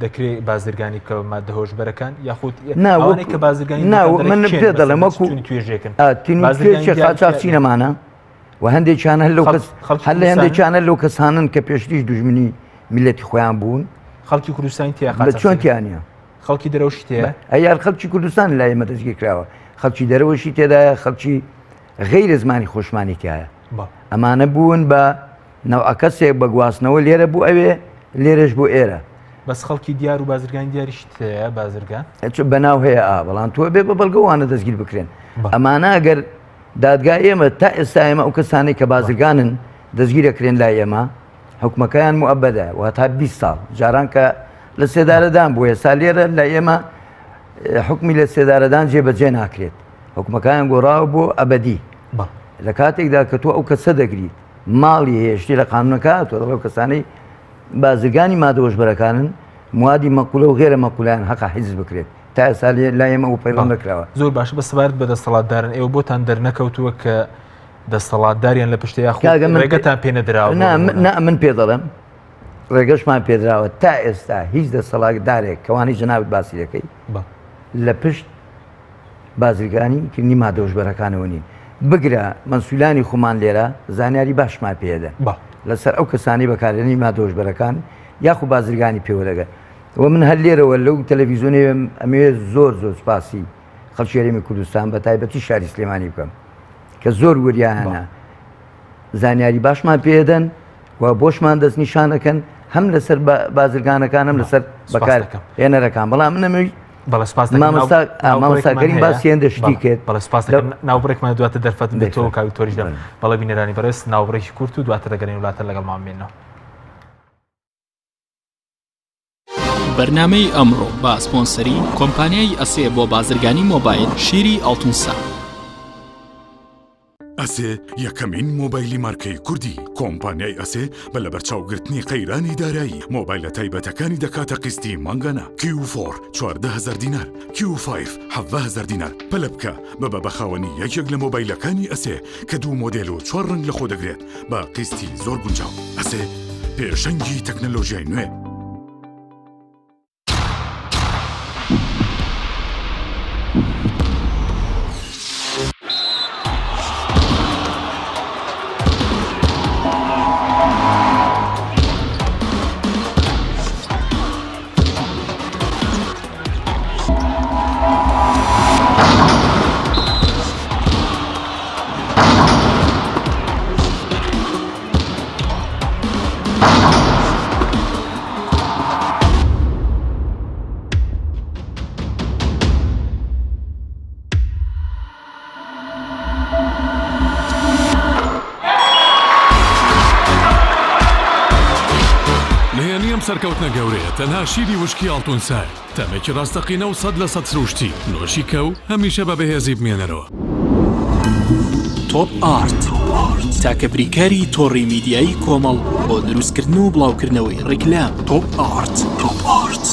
دەکرێ بازرگانی بکە بە مادە هۆشبەرەکان یاخود
نا
ئەوانەی کە بازرگانی
نا
دەکەن
من
دەرەکی
پێ
کێن
دەڵێم
مەسەلەن چ
وەکو
تونی توێژێکن
ئا، تین و
بازرگانی
توێژێ
دیار
قاچاخچی نەمانە و هەندێکیان هەر لەو
خەڵک
کەس
خەڵکی
هەر لە
کوردستانن
هەندێکیان هەر لەو کەسانن کە پێشتریش دوژمنی میللەتی خۆیان بوون
خەڵکی کوردستانی تیا
بە چۆن
قاچاخچی
تیا نییە
خەڵکی دەرەوەشی تێیە؟
ئەی هەر خەڵکی کوردستان لای ئێمە دەستگیر کراوە خەڵکی دەرەوەشی تێدایە خەڵکی غەیرە زمانی خۆشمانی تایە ئەمانە بوون بە نەوعە کەسێک بە گواستنەوە لێرە بوو ئەوێ لێرەش بۆ ئێرە
بەس خەڵکی دیار و بازرگانی دیاریش تێیە بازرگان
بەناو هەیە ئا بەڵام تۆ بێ بە بەڵگەوانە دەستگیر بکرێن ئەمانە ئەگەر دادگا ئێمە تا ئێستا ئێمە ئەو کەسانەی کە بازرگانن دەستگیرەکرێن لای ئێمە حکومەکەیان موئەبەدە واتا 20 ساڵ جاران کە لە سێدارەدان بوو ئێستا لێرە لە ئێمە حکمی لە سێدارەدان جێبەجێ ناکرێت حکومەکەیان گۆڕاوە بۆ ئەبدی لە کاتێکدا کە تۆ ئەو کەسە دەگریت ماڵی هەیە شتی لە قانونەکە هاتووە دەڵێ ئەو کەسانەی بازرگانی مادە هۆشبەرەکانن موادی مەقولە و غێرە مەقولیان هەقە حیز بکرێت تا ئێستا لای ئێمە ئەو پەیڕەو نەکراوە.
زۆر باشە بەس سەبارەت بە دەستەڵاتدارن ئێوە بۆتان دەرنەکەوتووە کە دەستەڵاتداریان لە پشتە یاخود
کاکە من
ڕێگەتان پێ نەدراوە بۆ
نا
نموونە؟
نا من پێ دەڵێم ڕێگەشمان پێدراوە تا ئێستا هیچ دەسەڵاتدارێک کەوانی جەنابت باسی دەکەی لە پشت بازرگانی کردنی مادە هۆشبەرەکانەوە نین بگرە مەنسولانی خۆمان لێرە زانیاری باشمان پێدەن لەسەر ئەو کەسانی بەکارێنی مادە هۆشبەرەکان یاخو بازرگانی پێوە دەگەن و من هەر لێرەوە لەو تەلەڤیزیۆنەیە ئەمەوێت زۆر زۆر سپاسی خەڵکی هەرێمی کوردستان بە تایبەتی شاری سلێمانی بکەم کە زۆر وریانە زانیاری باشمان پێدەن و بۆشمان دەستنیشان دەکەن هەم لەسەر بازرگانەکان هەم لەسەر بەکار هێنەرەکان بەڵام من ئەمەوێت
بەڵێ سپاس دەکەم.
مامۆستا مامۆستا کەریم باسی هێندە شتی کرد.
بەڵێ سپاس دەکەم. ناوبڕێکمان دواتر دەرفەتم دێت تۆ و کاک دکتۆریش دەم. بەڵێ بینەرانی بەڕێز ناوبڕێکی کورت و دواتر دەگەرێن ولاتە لەگەڵمان بمێنەوە.
بەرنامەی ئەمڕۆ بە سپۆنسەری کۆمپانیای ئەسێ بۆ بازرگانی مۆبایل شیری ئاڵتونسا.
ئەسێ یەکەمین مۆبایلی مارکەی کوردی، کۆمپانیای ئەسێ بە لەبەرچاوگرتنی قەیرانی دارایی، مۆبایلە تایبەتەکانی دەکاتە قیستی مانگانە، کیو فۆر 14 هەزار دینار، کیو فایڤ 17 هەزار دینار، پەلە بکە ببە بە خاوەنی یەکێک لە مۆبایلەکانی ئەسێ کە دوو مۆدێل و چوار ڕەنگ لەخۆ دەگرێت بە قیستی زۆر گونجاو. ئەسێ پێشەنگی تەکنەلۆژیای نوێ. نهێنی ئەم سەرکەوتنە گەورەیە تەنها شیری وشکی ئاڵتونسایە، تامێکی ڕاستەقینە و 100% سروشتی، نۆشی کە و هەمیشە بە بەهێزی بمێنەرەوە.
تۆپ ئارت تاکە بریکاری تۆڕی میدیایی کۆمەڵ بۆ دروستکردن و بڵاوکردنەوەی ڕیکلام. تۆپ ئارت. تۆپ ئارت.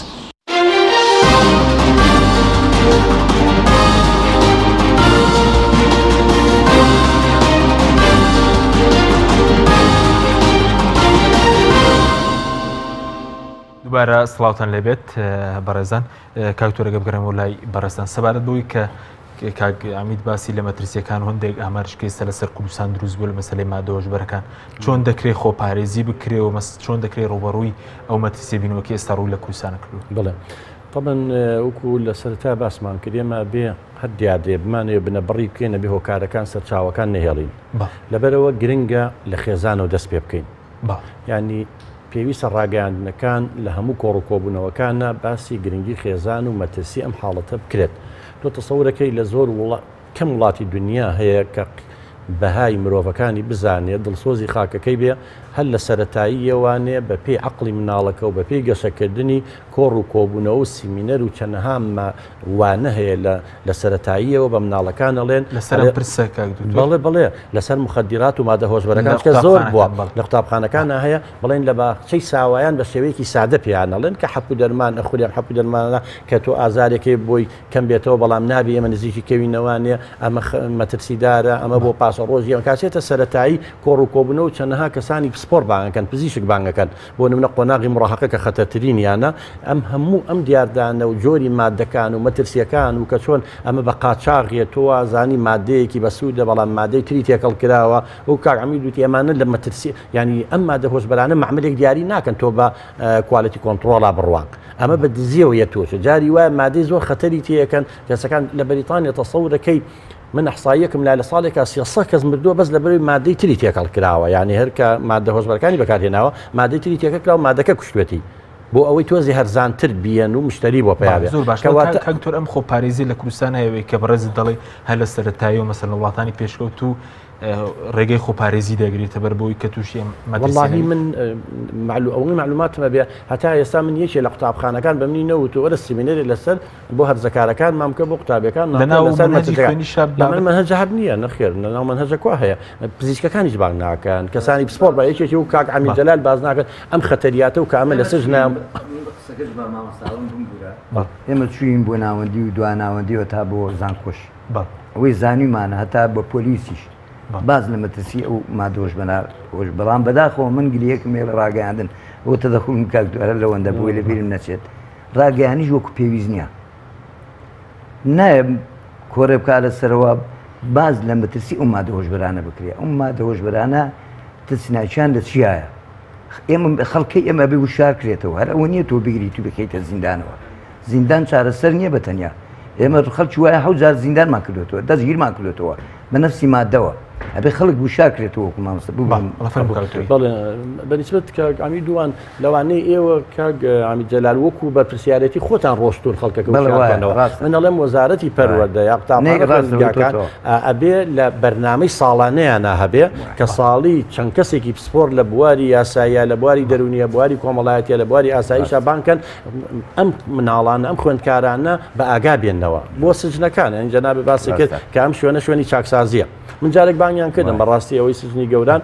دووبارە سڵاوتان لێبێت بەڕێزان کاک تۆرەگە بگەڕێمەوە لای بەڕێزتان سەبارەت بەوەی کە کاک عەمید باسی لە مەترسیەکان و هەندێک ئامارش کە ئێستا لەسەر کوردستان دروست بوو لە مەسەلەی مادە هۆشبەرەکان چۆن دەکرێت خۆپارێزی بکرێ و مەس چۆن دەکرێت ڕووبەڕووی ئەو مەترسیە بینەوە کە ئێستا ڕووی لە کوردستان کردووە؟
بەڵێ طبعا وەکو لە سەرەتا باسمان کرد ئێمە بێ هەر دیاردەیە بمانەوێ بنەبڕی بکەین ئەبێ هۆکارەکان سەرچاوەکان نەهێڵین لەبەرئەوە گرنگە لە خێزانەوە دەست پێ بکەین یانی پێویستە ڕاگەیاندنەکان لە هەموو کۆڕ و کۆبوونەوەکانا باسی گرنگی خێزان و مەترسی ئەم حاڵەتە بکرێت. تۆ تەسەورەکەی لە زۆر وڵا کەم وڵاتی دونیا هەیە کە بەهای مرۆڤەکانی بزانێ، دڵسۆزی خاکەکەی بێ، هەر لە سەرەتاییەوانێ بە پێی عەقڵی مناڵەکە و بە پێی گەشەکردنی کۆڕ و کۆبوونەوە و سیمینەر و چەنەها وانە هەیە لە لە سەرەتاییەوە بە مناڵەکان ئەڵێن
لەسەر ئەم پرسە کاک دکتۆر؟
بەڵێ بەڵێ لەسەر موخەدیرات و مادە هۆشبەرەکان چونکە زۆر بووە لە قوتابخانەکانا هەیە بڵێن لە باخچەی ساوایان بە شێوەیەکی سادە پێیان ئەڵێن کە حەپ و دەرمان ئەخورێن حەپ و دەرمانە کە تۆ ئازارێکی بۆی کەم بێتەوە بەڵام نابێ ئێمە نزیکی کەوینەوانێ ئەمە مەترسیدارە ئەمە بۆ پاشە ڕۆژی ئەم کاسێتە سەرەتایی کۆڕ و کۆبوونەوە و چەنەها کەسانی پسپۆر بانگەکەن پزیشک بانگەکەن بۆ نمونە قۆناغی موڕاهەقە کە خەتەرترینیانە، ئەم هەموو ئەم دیاردانە و جۆری ماددەکان و مەترسیەکان و کە چۆن ئەمە بە قاچاغیە تۆ وازانی ماددەیەکی بەسوودە بەڵام مادەی تری تێکەڵ کراوە وەکو کاک عەمید وتی ئەمانە لە مەترسی یانی ئەم مادە هۆشبەرانە مەعمەلێک دیاری ناکەن تۆ بە quality control ا بڕوان ئەمە بە دزیەوە یە تۆ جاری وایە مادەی زۆر خەتەری تێەکەن کەسەکان لە بەریتانیا تەسەورەکەی من احصاییەکم لای لە ساڵێکا 300 کەس مردووە بەس لەبەرەوەی مادەی تری تێکەڵ کراوە یعنی هەر کە مادە هۆشبەرەکانی بەکارهێناوە مادەی تری تێکەڵ کراوە مادەکە کوشتوێتی. بۆ ئەوەی تۆزی هەرزانتر بیەن و مشتری بۆ پیا بێ.
زۆر باش.
کەواتە
کاک دکتۆر ئەم خۆپارێزی لە کوردستان هەیە کە بەڕێزت دەڵێ هەر لە سەرەتاییەوە مەسەلەن لە وڵاتانی پێشکەوتوو ڕێگەی خۆپارێزی دەگرێتە بەر بۆی کە تووشی ئەم مەترسییە
وەڵاهی من معلو ئەوەی معلوماتم هەبێ هەتا ئێستا من یەکێ لە قوتابخانەکان بە منی نەوت وەرە سیمینەرێ لەسەر بۆ هەرزەکارەکانمان بکە بۆ قوتابیەکانمان بکە
لەناو
لەسەر
مەنهەجی
مەترسیەکان.
خوێنیشا
لە من
بابەت
مەنهەجە هەر نییە نەخێر لەناو مەنهەجە کوا هەیە پزیشکەکانیش بانگ ناکەن کەسانی پسپۆڕ بە یەکێکی و کاک عەمید
بەڵێ.
جەلال باس ناکەن ئەم خەتەریاتە و کە ئەمە لە سجنە
قسەکەش بە مامۆستا ئەڵێم بمبورە
بەڵێ.
ئێمە چووین بۆ ناوەندی و دواناوەندی و تا بۆ زانکۆش
بەڵێ.
ئەوەی زانیومانە هەتا بە پۆلیسیش
بەڵێ.
باس لە مەترسی ئەو مادە هۆشبەرە هۆش بەڵام بەداخەوە من گلەیەکم هەیە لە ڕاگەیاندن بۆ تەدەخولم کاک دوارە لەوەندە بۆی لە بیرم نەچێت ڕاگەیانیش وەکو پێویست نییە نایە کۆڕێ بکا لەسەرەوە باز لە مەترسی ئەو مادە هۆشبەرانە بکرێ ئەو مادە هۆشبەرانە ترسناکیان لە چیایە ئێمە خەڵکی ئێمە بێ وشار کرێتەوە هەر ئەوە نییە تۆ بگری تو بخەیتە زیندانەوە زیندان چارەسەر نییە بە تەنیا ئێمە خەڵکی وایە حەوت جار زیندانمان کردوێتەوە دەستگیرمان کردوێتەوە بە نەفسی مادەوە ئەبێ خەڵک وشار کرێتەوە وەکو مامۆستا ببم
بەڵێ بەنیسبەت کاک عەمید دووان لەوانەیە ئێوە کاک عەمید جەلال وەکو بەرپرسیارێتی خۆتان ڕۆشتوون خەڵکەکە
بەڵێ
وشیار
وایە
بکەنەوە
ڕاستە
من ئەڵێم وەزارەتی پەروەردە یا
نەی
قوتابخانە
ڕاستە
خوێندنگاکان
وتۆتەوە.
ئەبێ لە بەرنامەی ساڵانەیانا هەبێ کە ساڵی چەند کەسێکی پسپۆر لە بواری یاساییە لە بواری دەروونیە بواری کۆمەڵایەتیە لە بواری ئاسایشە بانگ کەن ئەم مناڵانە ئەم خوێندکارانە بە ئاگا بێنەوە بۆ سجنەکان یانی جەنابت باسی کرد
ڕاستە.
کە ئەم شوێنە شوێنی چاکسازیە من جارێک بانگیان کردم بەڕاستی ئەوەی سجنی گەوران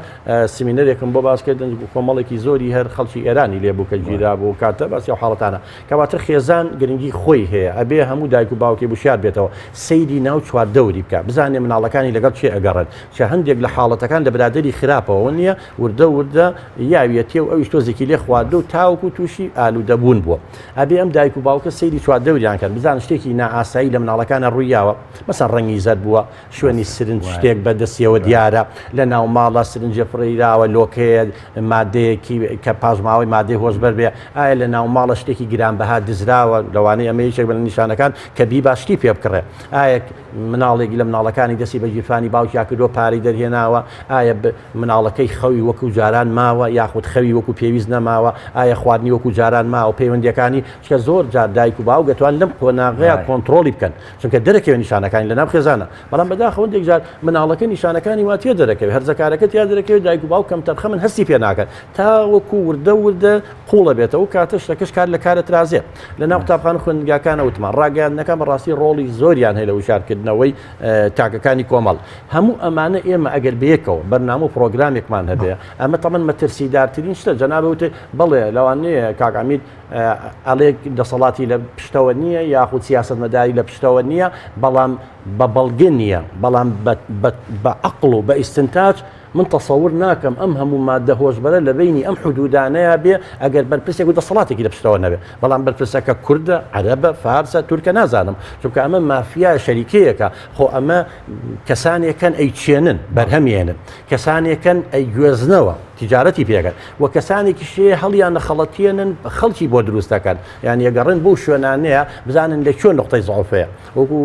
سمینەرێکم بۆ باس کردن کۆمەڵێکی زۆری هەر خەڵکی ئێرانی لێ بوو کە گیرا بوو کاتە باسی ئەو حاڵەتانە کەواتە خێزان گرنگی خۆی هەیە ئەبێ هەموو دایک و باوکی وشیار بێتەوە سەیری ناو چواردەوری بکە بزانێ مناڵەکانی لەگەڵ کێ ئەگەڕێن چە هەندێک لە حاڵەتەکان لە برادری خراپەوە نییە وردە وردە یاویەتیە و ئەویش تۆزێکی لێ خواردو و تاوەکو تووشی ئالوودەبوون بووە ئەبێ ئەم دایک و باوکە سەیری چواردەوریان کەن بزان شتێکی نائاسایی لە مناڵەکانە ڕوویاوە مەسەن ڕەنگی زەرد بووە شوێنی سرنج شتێک بە دەستیەوە دیارە لە ناو ماڵە سرنجێ فڕێیراوە لۆکەیە مادەیەکی کە پاشماوەی مادەی هۆشبەر بێ ئایا لە ناو ماڵە شتێکی گرانبەها دزراوە لەوانەیە ئەمە یەکێک بە لە نیشانەکان کە بیبا شتی پێ بکڕێ ئایا مناڵێک لە مناڵەکانی دەستی بە گیرفانی باوکیا کردووە پارەی دەرهێناوە ئایا مناڵەکەی خەوی وەکو جاران ماوە یاخود خەوی وەکو پێویست نەماوە ئایا خواردنی وەکو جاران ماوە پەیوەندیەکانی چکە زۆر جار دایک و باوک دەتوان لەم قۆناغەیە کۆنتڕۆڵی بکەن چونکە دەرەکەوێ نیشانەکانی لەناو خێزانە بەڵام بەداخەوە هەندێک جار مناڵەکە نیشانەکانی وا تێ دەرەکەوێ هەرزەکارەکە تیا دەرەکەوێ دایک و باوک کەمتەرخەمن هەستی پێ ناکەن تا وەکو وردە وردە قوڵە بێتەوە کاتە شتەکەش کار لە کارە ترازێ لە ناو قوتابخانە خوێندنگاکانە وتمان ڕاگەیاندنەکان بەڕاستی ڕۆڵی زۆریان هەیە لە وشارکردنەوەی تاکەکانی کۆمەڵ هەموو ئەمانە ئێمە ئەگەر بەیەکەوە بەرنامە و پرۆگرامێکمان هەبێ ئەمە تەمەن مەترسیدارترین شتە جەنابە وتێ بەڵێ لەوانەیە کاک عەمید ئەڵێ دەسەڵاتی لە پشتەوە نییە یاخود سیاسەتمەداری لە پشتەوە نییە بەڵام بە بەڵگە نییە بەڵام بە عەقڵ و بە ئیستنتاج من تەسەور ناکەم ئەم هەموو مادە هۆشبەرە لە بینی ئەم حدودانەیە بێ ئەگەر بەرپرسێک و دەسەڵاتێکی لە پشتەوە نەبێ بەڵام بەرپرسەکە کوردە عەرەبە فارسە تورکە نازانم چونکە ئەمە مافیا شەریکەیەکە خۆ ئەمە کەسانێکن ئەیچێنن بەرهەمێنن کەسانێکن ئەیگوێزنەوە تیجارەتی پێکەن و کەسانێکیش هەیە هەڵیان نەخەڵەتێنن خەڵکی بۆ دروست دەکەن یان یەگەڕێن بۆ شوێنانەیە بزانن لە کوێ نقطەی زعف هەیە وەکو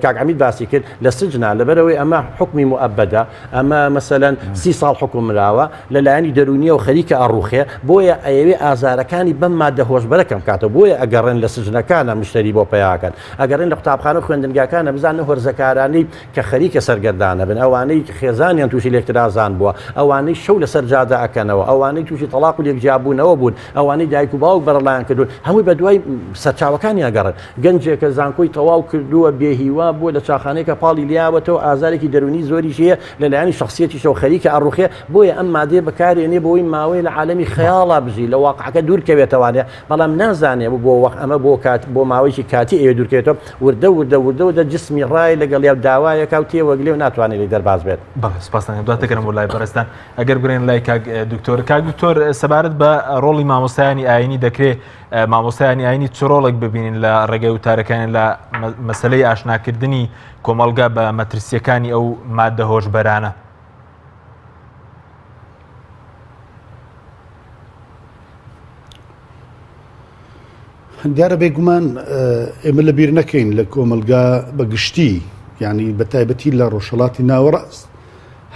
کاک عەمید باسی کرد لە سجنا لەبەرەوەی ئەمە حکمی موئەبەدە ئەمە مەسەلەن سی ساڵ حکوم مراوە لە لایەنی دەرونیەوە خەریکە ئەڕوخێ بۆیە ئەیەوێ ئازارەکانی بەم مادە هۆشبەرە کەم کاتەوە بۆیە ئەگەڕێن لە سجنەکانە مشتری بۆ پەیاکەن ئەگەڕێن لە قوتابخانە و خوێندنگاکانە بزانن هەرزەکارانەی کە خەریکە سەرگەردانە بن، ئەوانەی خێزانیان تووشی لێکترازان بووە، ئەوانەی شەو لەسەر جادە ئەکەنەوە، ئەوانەی تووشی تەڵاق و لێکجیابوونەوە بوون، ئەوانەی دایک و باوک بەرەڵایان کردوون، هەمووی بەدوای سەرچاوەکانیان گەڕێن. گەنجێکە زانکۆی تەواو کردووە، بێهیوا بووە، لە چاخانەیەکە پاڵی لیاوەتەوە، ئازارێکی دەروونی زۆریش هەیە، لە لایەنی شەخسیەتیشەوە خەریکە ئەڕوخێ، بۆیە ئەم مادەیە بەکارێنێ بۆ ئەوەی ماوەیە لە عالەمی خەیاڵا بژی، لە واقعەکە دوور کەوێتەوانێ، بەڵام نازانێ بۆ وەخت ئەمە بۆ کات بۆ ماوەیەکی کاتی ئەوێ دوورکەوێتەوە وردە وردە وردە وردە جسمی ڕای لەگەڵیا و داوایەکا و تێوەگلێ و ناتوانێت لێی دەرباز بێت.
بەڵێ سپاستان دەکەم. دواتر دەگەرم بۆ لای بەڕێزتان. ئەگەر بگەڕێین لای کاک دکتۆر، کاک دکتۆر سەبارەت بە ڕۆڵی مامۆستایانی ئایینی دەکرێ مامۆستایانی ئایینی چ ڕۆڵێک ببینین لە ڕێگەی وتارەکانیان لە مەسەلەی ئاشناکردنی کۆمەڵگا بە مەترسییەکانی ئەو ماددە هۆشبەرانە؟
دیارە بێگومان ئێمە لە بیر نەکەین لە کۆمەلگا بە گشتی یعنی بە تایبەتی لە ڕۆژهڵاتی ناوەڕاست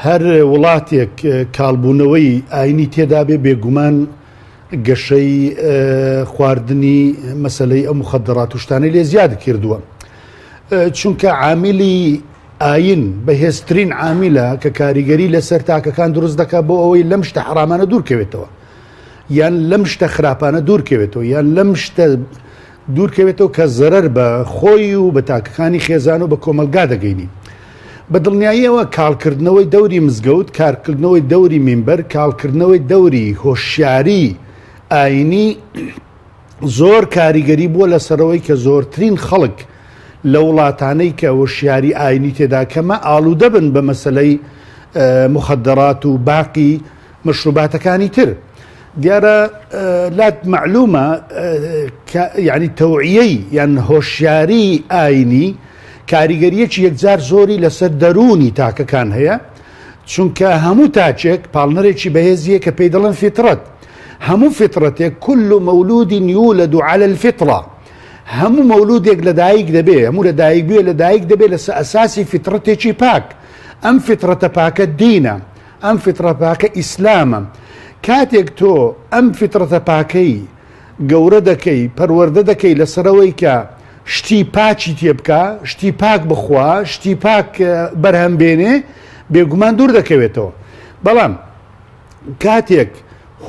هەر وڵاتێک کاڵبوونەوەی ئاینی تێدا بێ بێگومان گەشەی خواردنی مەسلەی ئەو مخدرات و شتانەی لێ زیاد کردووە چونکە عامیلی ئاین بەهێزترین عامیلە کە کاریگەری لەسەر تاکەکان دروست دەکات بۆ ئەوەی لەم شتە حرامانە دوورکەوێتەوە یان لەم شتە خراپانە دوورکەوێتەوە یان لەم شتە دوورکەوێتەوە کە زەرەر بە خۆی و بە تاکەکانی خێزان و بە کۆمەلگا دەگەینی. بە دڵنیاییەوە کاڵکردنەوەی دەوری مزگەوت، کارکردنەوەی دەوری مینبەر، کاڵکردنەوەی دەوری هۆشیاری ئاینی زۆر کاریگەری بووە لەسەرەوەی کە زۆرترین خەڵک لە وڵاتانەی کە هۆشیاری ئاینی تێدا کەمە ئالوودە بن بە مەسەلەی مخدرات و باقی مەشروباتەکانی تر. دیارە لات مەعلومە یعنی تەوعیەی یان هۆشیاری ئاینی کاریگەریەکی یەکجار زۆری لەسەر دەروونی تاکەکان هەیە چونکە هەموو تاکێک پاڵنەرێکی بەهێزیە کە پێی دەڵێن فیترەت هەموو فیترەتێک كل مولود يولد على الفطرة هەموو مەولودێک لەدایک دەبێ هەموو لەدایک بوێ لەدایک دەبێ لەسە ئەساسی فیترەتێکی پاک ئەم فیترەتە پاکە دینە ئەم فیترە پاکە ئیسلامە کاتێک تۆ ئەم فیترەتە پاکەی گەورە دەکەی پەروەردە دەکەی لەسەرەوەی کە شتی پاکی تێ بکا شتی پاک بخوا شتی پاک بەرهەم بێنێ بێگومان دوور دەکەوێتەوە بەڵام کاتێک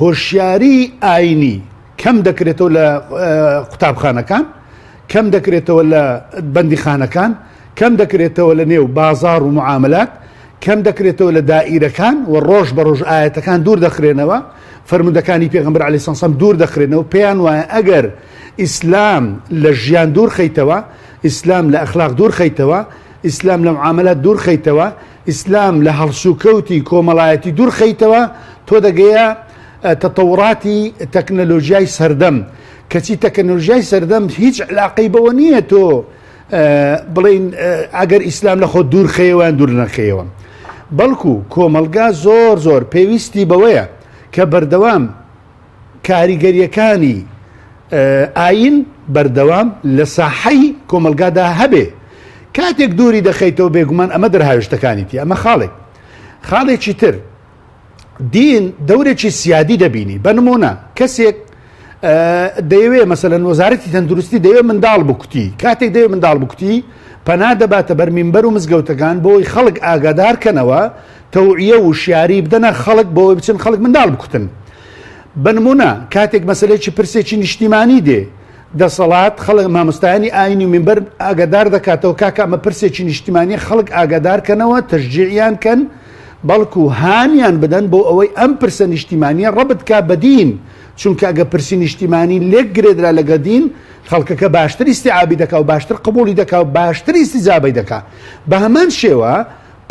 هۆشیاری ئاینی کەم دەکرێتەوە لە قوتابخانەکان کەم دەکرێتەوە لە بەندیخانەکان کەم دەکرێتەوە لە نێو بازار و معاملات کەم دەکرێتەوە لە دائیرەکان و ڕۆژ بە ڕۆژ ئایەتەکان دوور دەخرێنەوە، فەرموودەکانی پێغەمبەر علیە سلام دوور دەخرێنەوە، پێیان وایە ئەگەر ئیسلام لە ژیان دوور خەیتەوە، ئیسلام لە ئەخلاق دوور خەیتەوە، ئیسلام لە معاملات دوور خەیتەوە، ئیسلام لە هەڵسوکەوتی کۆمەڵایەتی دوور خەیتەوە، تۆ دەگەیە تەتەوراتی تەکنەلۆژیای سەردەم، کەچی تەکنەلۆژیای سەردەم هیچ علاقەی بەوە نییە تۆ بڵین ئەگەر ئیسلام لە خۆت دوور خەیەوە یان دوور نەخەیەوە بەڵکو کۆمەڵگا زۆر زۆر پێویستی بەوەیە کە بەردەوام کاریگەریەکانی ئاین بەردەوام لە ساحەی کۆمەلگادا هەبێ کاتێک دووری دەخەیتەوە بێگومان ئەمە دەرهاوێشتەکانیتی ئەمە خاڵێک خاڵێکی تر دین دەورێکی سیادی دەبینی بە نمونە کەسێک دەیەوێ مەسەلەن وەزارەتی تەندروستی دەیەوێ منداڵ بکوتی کاتێک دەیەوێ منداڵ بکوتی پەنا دەباتە بەر مینبەر و مزگەوتەکان بۆی خەڵک ئاگادار کەنەوە تەوعیە و شیاری بدەنە خەڵک بۆی بچن خەڵک منداڵ بکوتن بە نمونە کاتێک مەسلێکی پرسێکی نیشتیمانی دێ دەسەڵات خەڵک مامۆستایانی ئاینی و مینبەر ئاگادار دەکاتەوە کاکە ئەمە پرسێکی نیشتیمانی خەڵک ئاگادار کەنەوە تەشجیعیان کەن بەڵکو هانیان بدەن بۆ ئەوەی ئەم پرسە نیشتیمانیە ڕەبت کا بە دین، چونکە ئەگە پرسی نیشتیمانی لێک گرێدرا لەگە دین، خەڵکەکە باشتر ئیستیعابی دەکا و باشتر قبوڵی دەکا و باشتر ئیستیجابەی دەکا. بە هەمان شێوە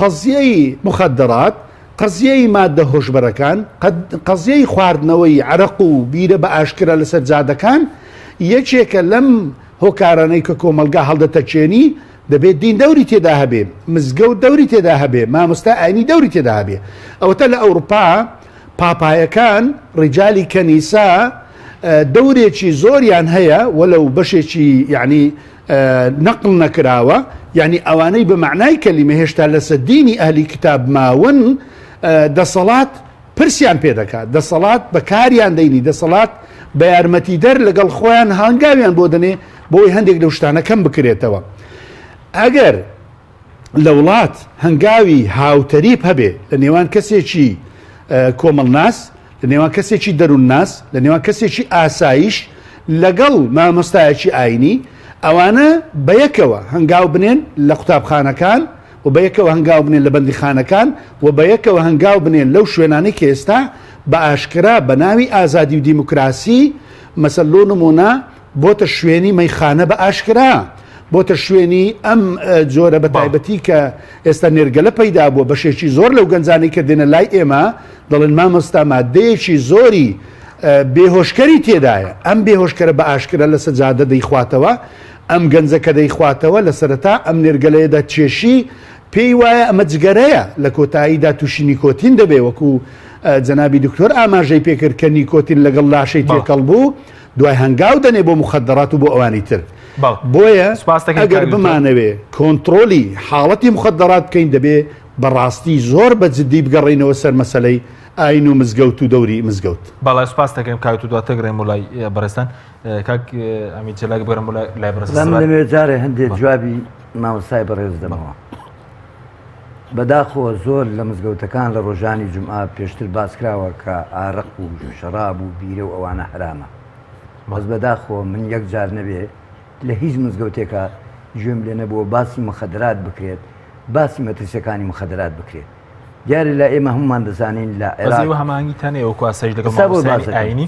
قەزیەی موخەدەرات، قەزیەی ماددە هۆشبەرەکان، قەزیەی خواردنەوەی عەرەق و بیرە بە ئاشکرا لەسەر جادەکان یەکێکە لەم هۆکارانەی کە کۆمەڵگا هەڵدەتەکێنی، دەبێت دین دەوری تێدا هەبێ، مزگەوت دەوری تێدا هەبێ، مامۆستا ئاینی دەوری تێدا هەبێ. ئەوەتا لە ئەوروپا پاپایەکان، ڕیجالی کەنیسە دەورێکی زۆریان هەیە وەلەو بەشێکی یعنی نەقڵ نەکراوە، یعنی ئەوانەی بە مەعنای کەلیمە هێشتا لەسەر دینی ئەهلی کتاب ماون دەسەڵات پرسیان پێ دەکات، دەسەڵات بەکاریان دەینی، دەسەڵات بە یارمەتیدەر لەگەڵ خۆیان هانگاویان بۆ دەنێ بۆی هەندێک لەو شتانە کەم بکرێتەوە. ئەگەر لە وڵات هەنگاوی هاوتەریب هەبێ لە نێوان کەسێکی کۆمەڵناس، لە نێوان کەسێکی دەروونناس، لە نێوان کەسێکی ئاسایش لەگەڵ مامۆستایەکی ئاینی، ئەوانە بەیەکەوە هەنگاو بنێن لە قوتابخانەکان، و بەیەکەوە هەنگاو بنێن لە بەندیخانەکان و بەیەکەوە هەنگاو بنێن لەو شوێنانەی کە ئێستا بە ئاشکرا بە ناوی ئازادی و دیموکراسی مەسەل لۆ نموونە بۆتە شوێنی مەیخانە بە ئاشکرا بۆتە شوێنی ئەم جۆرە بە تایبەتی کە ئێستا نێرگەلە پەیدا بووە بەشێکی زۆر لەو گەنجانەی کە دێنە لای ئێمە دەڵێن مامۆستا مادەیەکی زۆری بێهۆشکەری تێدایە ئەم بێهۆشکەرە بە ئاشکرا لەسەر جادە دەیخواتەوە ئەم گەنجە کە دەیخواتەوە لە سەرەتا ئەم نێرگەلەیە دەچێشی پێی وایە ئەمە جگەرەیە لە کۆتاییدا تووشی نیکۆتین دەبێ وەکو جەنابی دکتۆر ئاماژەی پێکرد کە نیکۆتین لەگەڵ لاشەی تێکەڵ بوو دوای هەنگاو دەنێ بۆ مخدرات و بۆ ئەوانی تر بۆیە ئەگەر بمانەوێ کۆنتڕۆلی حاڵەتی مخدرات بکەین دەبێ بەڕاستی زۆر بە جدی بگەڕێینەوە سەر مەسەلەی. ئاین و مزگەوت و دەوری مزگەوت.
بەڵێ سوپاست دەکەم کاک تو دواتر گەڕێم بۆ لای بەڕێزتان کاک ئەمید جەلالی بگەڕێم بۆ لای بەڕێز
من دەمەوێت جارێ هەندێک جوابی مامۆستای بەڕێز دەمەوە. بەداخەوە زۆر لە مزگەوتەکان لە ڕۆژانی جومعە پێشتر باس کراوە کە ئارەق و شەڕاب و بیرە و ئەوانە حەرامە. بەس بەداخەوە من یەک جار نەبێ لە هیچ مزگەوتێکا گوێم لێ نەبووە باسی مخدرات بکرێت، باسی مەترسیەکانی مخدرات بکرێت. دیارە لە ئێمە هەمومان دەزانین لە
عێراق بەس ئێوە هەماهەنگیتان هەیە وەکو ئاسایش لەگەڵ مامۆستایانی ئایینی؟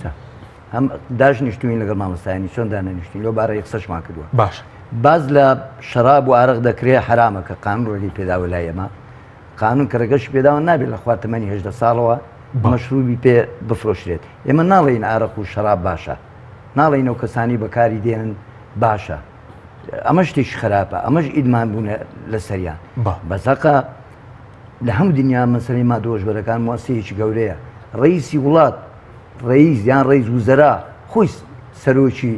هەم داشنیشتوین لەگەڵ مامۆستایانی چۆن دانەنیشتوین لەو بارەی قسەشمان کردووە.
باش.
باس لە شەراب و ئارەق دەکرێ حەرامە کە قانون ڕێگەی پێداوە لای ئێمە قانون کە ڕێگەشی پێداوە نابێت لە خوار تەمەنی 18 ساڵەوە مەشروبی پێ بفرۆشرێت ئێمە ناڵێین ئارەق و شەراب باشە ناڵێین ئەو کەسانی بەکاری دێنن باشە ئەمە شتێکی خراپە ئەمەش ئیدمان بوونە لەسەریان بەسەقە لە هەموو دنیا مەسەلەی مادە هۆشبەرەکان موسسەیەکی گەورەیە ڕئیسی وڵات ڕئیس یان ڕئیس وزەرا خۆی سەرۆکی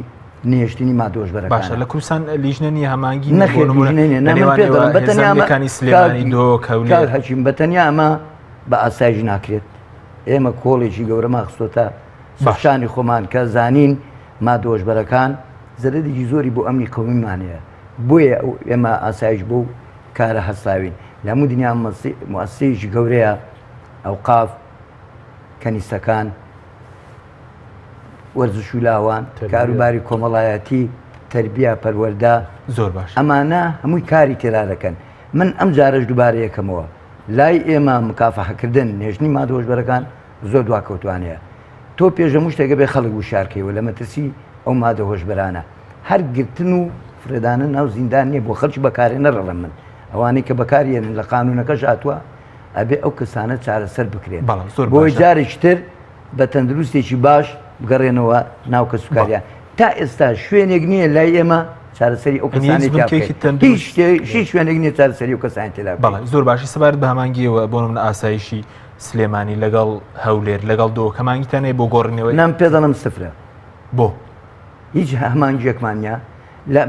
نێشتنی مادە هۆشبەرەکانە.
باشە لە کوردستان لیژنە نییە هەمانگی
نەخێر لیژنە نییە نا من پێت دەڵێم بە تەنیا ئەمە
کانی سلێمانی دهۆک هەولێر
کاک حەکیم بە تەنیا ئەمە بە ئاسایش ناکرێت ئێمە کۆڵێکی گەورەمان خستۆتە سەر شانی خۆمان کە زانین مادە هۆشبەرەکان زەرەرێکی زۆری بۆ ئەمنی قەومیمان هەیە بۆیە ئێمە ئاسایش بۆ کارە هەستاوین لە هەموو دنیا موسسەیەکی گەورەیە ئەوقاف کەنیسەکان وەرزش و لاوان کاروباری کۆمەڵایەتی تربیە پەروەردە
زۆر باش
ئەمانە هەمووی کاری تێدا دەکەن من ئەم جارەش دووبارە یەکەمەوە لای ئێمە مکافحەکردن نێژنی مادە هۆشبەرەکان زۆر دواکەوتوانەیە تۆ پێش هەموو شتێک ئەبێ خەڵک وشیارکەیەوە لە مەترسی ئەو مادە هۆشبەرانە هەر گرتن و فرێدانە ناو زیندان نییە بۆ خەڵکی بەکارهێنەر ئەڵێم من ئەوانەی کە بەکاریێنن لە قانونەکەش هاتووە ئەبێ ئەو کەسانە چارەسەر بکرێن
بەڵێ زۆر
بۆی
باشە.
جارێکی تر بە تەندروستێکی باش بگەڕێنەوە ناو کەسوکاریان تا ئێستا شوێنێک نییە لای ئێمە چارەسەری ئەو
یعنی هیچ
کەسانەی تیا
بنکەیەکی
بکەین. هیچ
تەندروست
شتێ- هیچ شوێنێک نییە چارەسەری ئەو کەسانی تێدا بکەین.
بەڵێ زۆر باشی سەبارەت بە هەمانگیەوە بۆ نمونە ئاسایشی سلێمانی لەگەڵ هەولێر لەگەڵ دهۆک هەمانگیتان هەیە بۆ گۆڕینەوەی؟
نام پێ دەڵێم سفرە.
بۆ؟
هیچ هەمانگیەکمان نیە لە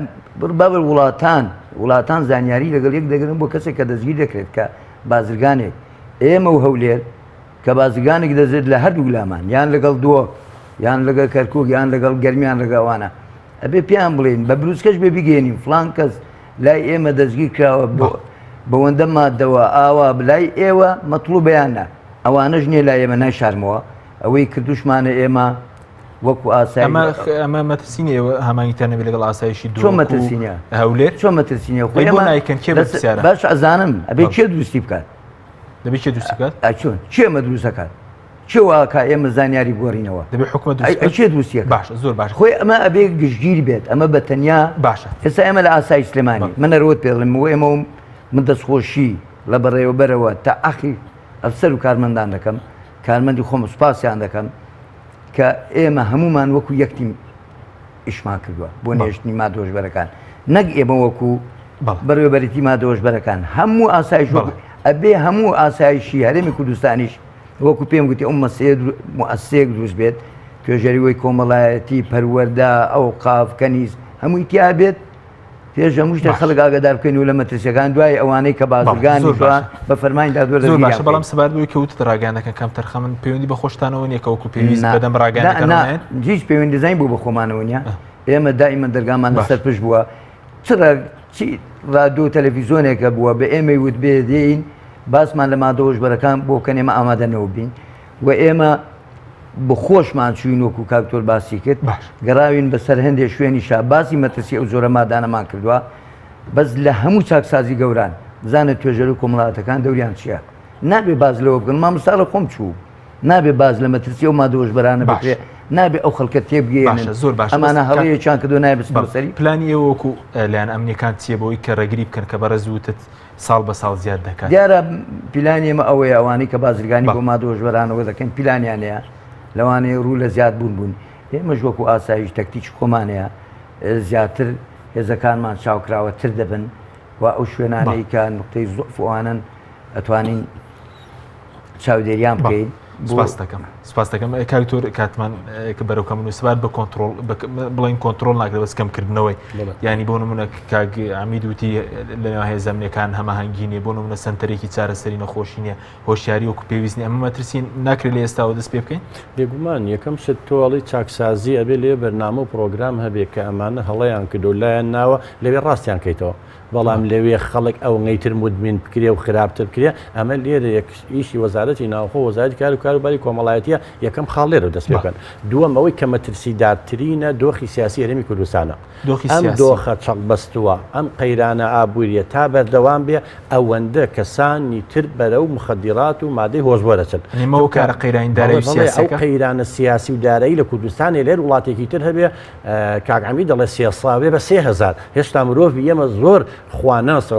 بابل وڵاتان وڵاتان زانیاری لەگەڵ یەک دەگرن بۆ کەسێک کە دەستگیر دەکرێت کە بازرگانێک ئێمە و هەولێر کە بازرگانێک دەزێت لە هەردوو لامان یان لەگەڵ دهۆک یان لەگەڵ کەرکک یان لەگەڵ گەرمیان لەگەوانە ئەبێ پێیان بڵێین بە بروسکەش بێ بیگەێنین فلان کەس لای ئێمە دەستگیر کراوە بۆ بەوەندە مادەوە ئاوا لای ئێوە مەطلوبیانە ئەوانەش نییە لای ئێمە نایشارمەوە ئەوەی کردوشمانە ئێمە وەکو ئاسایی
ئەمە ئەمە مەترسی نییە ئێوە هەمانگیتان نەبێت لەگەڵ ئاسایشی
چۆن
دهۆک و
مەترسی نییە؟
هەولێر
چۆن مەترسی نییە خۆی
ئەی بۆ
ئێمە
نایکەن کێ
لەس-
بەرپرسیارە
باش ئەزانم ئەبێ
بەڵێ.
کێ دروستی بکات
دەبێت کێ دروستی بکات
ئە چۆن کێ ئەمە دروست دەکات کێ واکا ئێمە زانیاری بگۆڕینەوە
دەبێت حکومەت دروست
ئەی
بکات
کێ دروستی ئەکات
باشە زۆر باشە
خۆی ئەمە ئەبێ گشتگیر بێت ئەمە بە تەنیا
باشە
ئێستا ئێمە لە ئاسایش سلێمانی
بەڵێ.
من هەروەت پێ دەڵێم و ئێمە و من دەستخۆشی لە بەڕێوەبەرەوە تا ئاخری ئەفسەر و کارمەندان دەکەم کارمەندی خۆم سوپاسیان دەکەم کە ئێمە هەمومان وەکو یەک تیم ئیشمان کردووە بۆ نێشتنی مادە هۆشبەرەکان نەک ئێمە وەکو بەڕێوەبەرێتی مادە هۆشبەرەکان هەموو ئاسایش ئەبێ هەموو ئاسایشی هەرێمی کوردستانیش وەکو پێم گوتی ئەو مؤسسەیەک دروست بێت توێژەریەوەی کۆمەڵایەتی پەروەردە ئەوقاف کەنیز هەمووی تیا بێت پێش هەموو شتێک خەڵک ئاگادار بکەین و لە مەترسیەکان دوای ئەوانەی کە بازرگانی
زۆر باشە.
بە فەرمانی دادوەر
زۆر
دەستگیریان
باشە بەڵام
بکەین.
سەبارەت بەوەی کە وتت ڕاگەیاندنەکان کەم تەرخەمن پەیوەندی بە خۆشتانەوە نییە کە وەکو پێویست
نا.
بەدەم
نا،
ڕاگەیاندنەکانەوە
نا،
نایەن؟
هیچ پەیوەندی زین بوو بە خۆمانەوە نییە ئێمە دائیمەن دەرگامان
باش.
لەسەر پشت بووە چ ڕا- چی ڕادیۆ و تەلەفیزیۆنێکە بووە بە ئێمەی وت بێ دێین باسمان لە مادە هۆشبەرەکان بۆ بکەن ئێمە ئامادە نەبووین و ئێمە بە خۆشمان چووین وەکو کاک تۆر باسی کرد
باش.
گەڕاوین بەسەر هەندێک شوێنیشا باسی مەترسی ئەو جۆرە مادانەمان کردووە بەس لە هەموو چاکسازی گەوران بزانە توێژەر و کۆمەڵاتەکان دەوریان چییە نابێ باز لەوە بکەن مامۆستا لە خۆم چوو نابێ باز لە مەترسی ئەو مادە هۆشبەرانە
باش.
بکرێ نابێ ئەو خەڵکە تێبگەیەنن
باشە زۆر باشە
ئەمانە
بەس کاک-
هەڵەیەکیان کردووە نابێ بچنەوە
بەڵێ.
سەری
پلانی ئێوە وەکو اه، لایەنە ئەمنیەکان چییە بۆی کە ڕێگری بکەن کە بەڕێز وتت ساڵ بە ساڵ زیاد دەکات.
دیارە پیلانی ئێمە ئەوەیە ئەوانەی کە بازرگانی
بەڵێ.
بۆ مادە هۆشبەرانەوە دەکەن پیلانیان هەیە لەوانەیە ڕوو لە زیاد بوون بوون ئێمەش وەکو ئاسایش تەکتیکی خۆمان هەیە زیاتر هێزەکانمان چاوکراوەتر دەبن و ئەو شوێنانەی کە نقطەی زۆف ئەوانن ئەتوانین چاودێریان بکەین.
سپاس دەکەم سپاس دەکەم کاک تۆر کاتمان کە بەرەو کەم و سبار بە کۆنتترۆل بڵین کۆنتترۆل ناکرێت بەس کەمکردنەوەی ینی بۆ نمونە کاک عمید وتی لەنێو هێزەمنیەکان هەماهەنگی نیە بۆ نمونە سنتەرێکی چارەسەری نەخۆشی نیە هۆشیاری وەکو پێویست نیە ئەمە مەترسی ناکرێت لە ئێستاوە دەست پێ بکەین؟
بێگومان یەکەم شت تۆ ئەڵێی چاکسازی ئەبێ لەوێ بەرنامە و پڕۆگرام هەبێ کە ئەمانە هەڵەیان کردو لایان ناوە لەوێ ڕاستیان کەیتەوە بەڵام لەوێ خەڵک ئەوەنگەی تر مودمین بکرێ و خراپتر بکرێ ئەمە لێرە یەک ئیشی وەزارەتی ناوخۆ وەزارەتی کار و کاروباری کۆمەڵایەتیە یەکەم خاڵ لێرە دەست پێ بکەن دووەم ئەوەی کە مەترسیدارترینە دۆخی سیاسی هەرێمی کوردستانە
دۆخی
ئەم
سیاسی.
دۆخە چەقبەستووە، ئەم قەیرانە ئابوورییە تا بەردەوام بێ، ئەوەندە کەسانی تر بەرەو موخەدیرات و مادەی هۆشبەر ئەچن.
یانی ئەو
چونکە
کارە قەیرانی دارایی
بەڵێ
و
بەڵێ ئەو
سیاسیەکە؟
قەیرانە سیاسی و دارایی لە کوردستانێ لە هەر وڵاتێکی تر هەبێ، کاک عەمید دەڵێ سێ سا بێ بە 3000 هێشتا مرۆڤی ئێمە زۆر خواناسە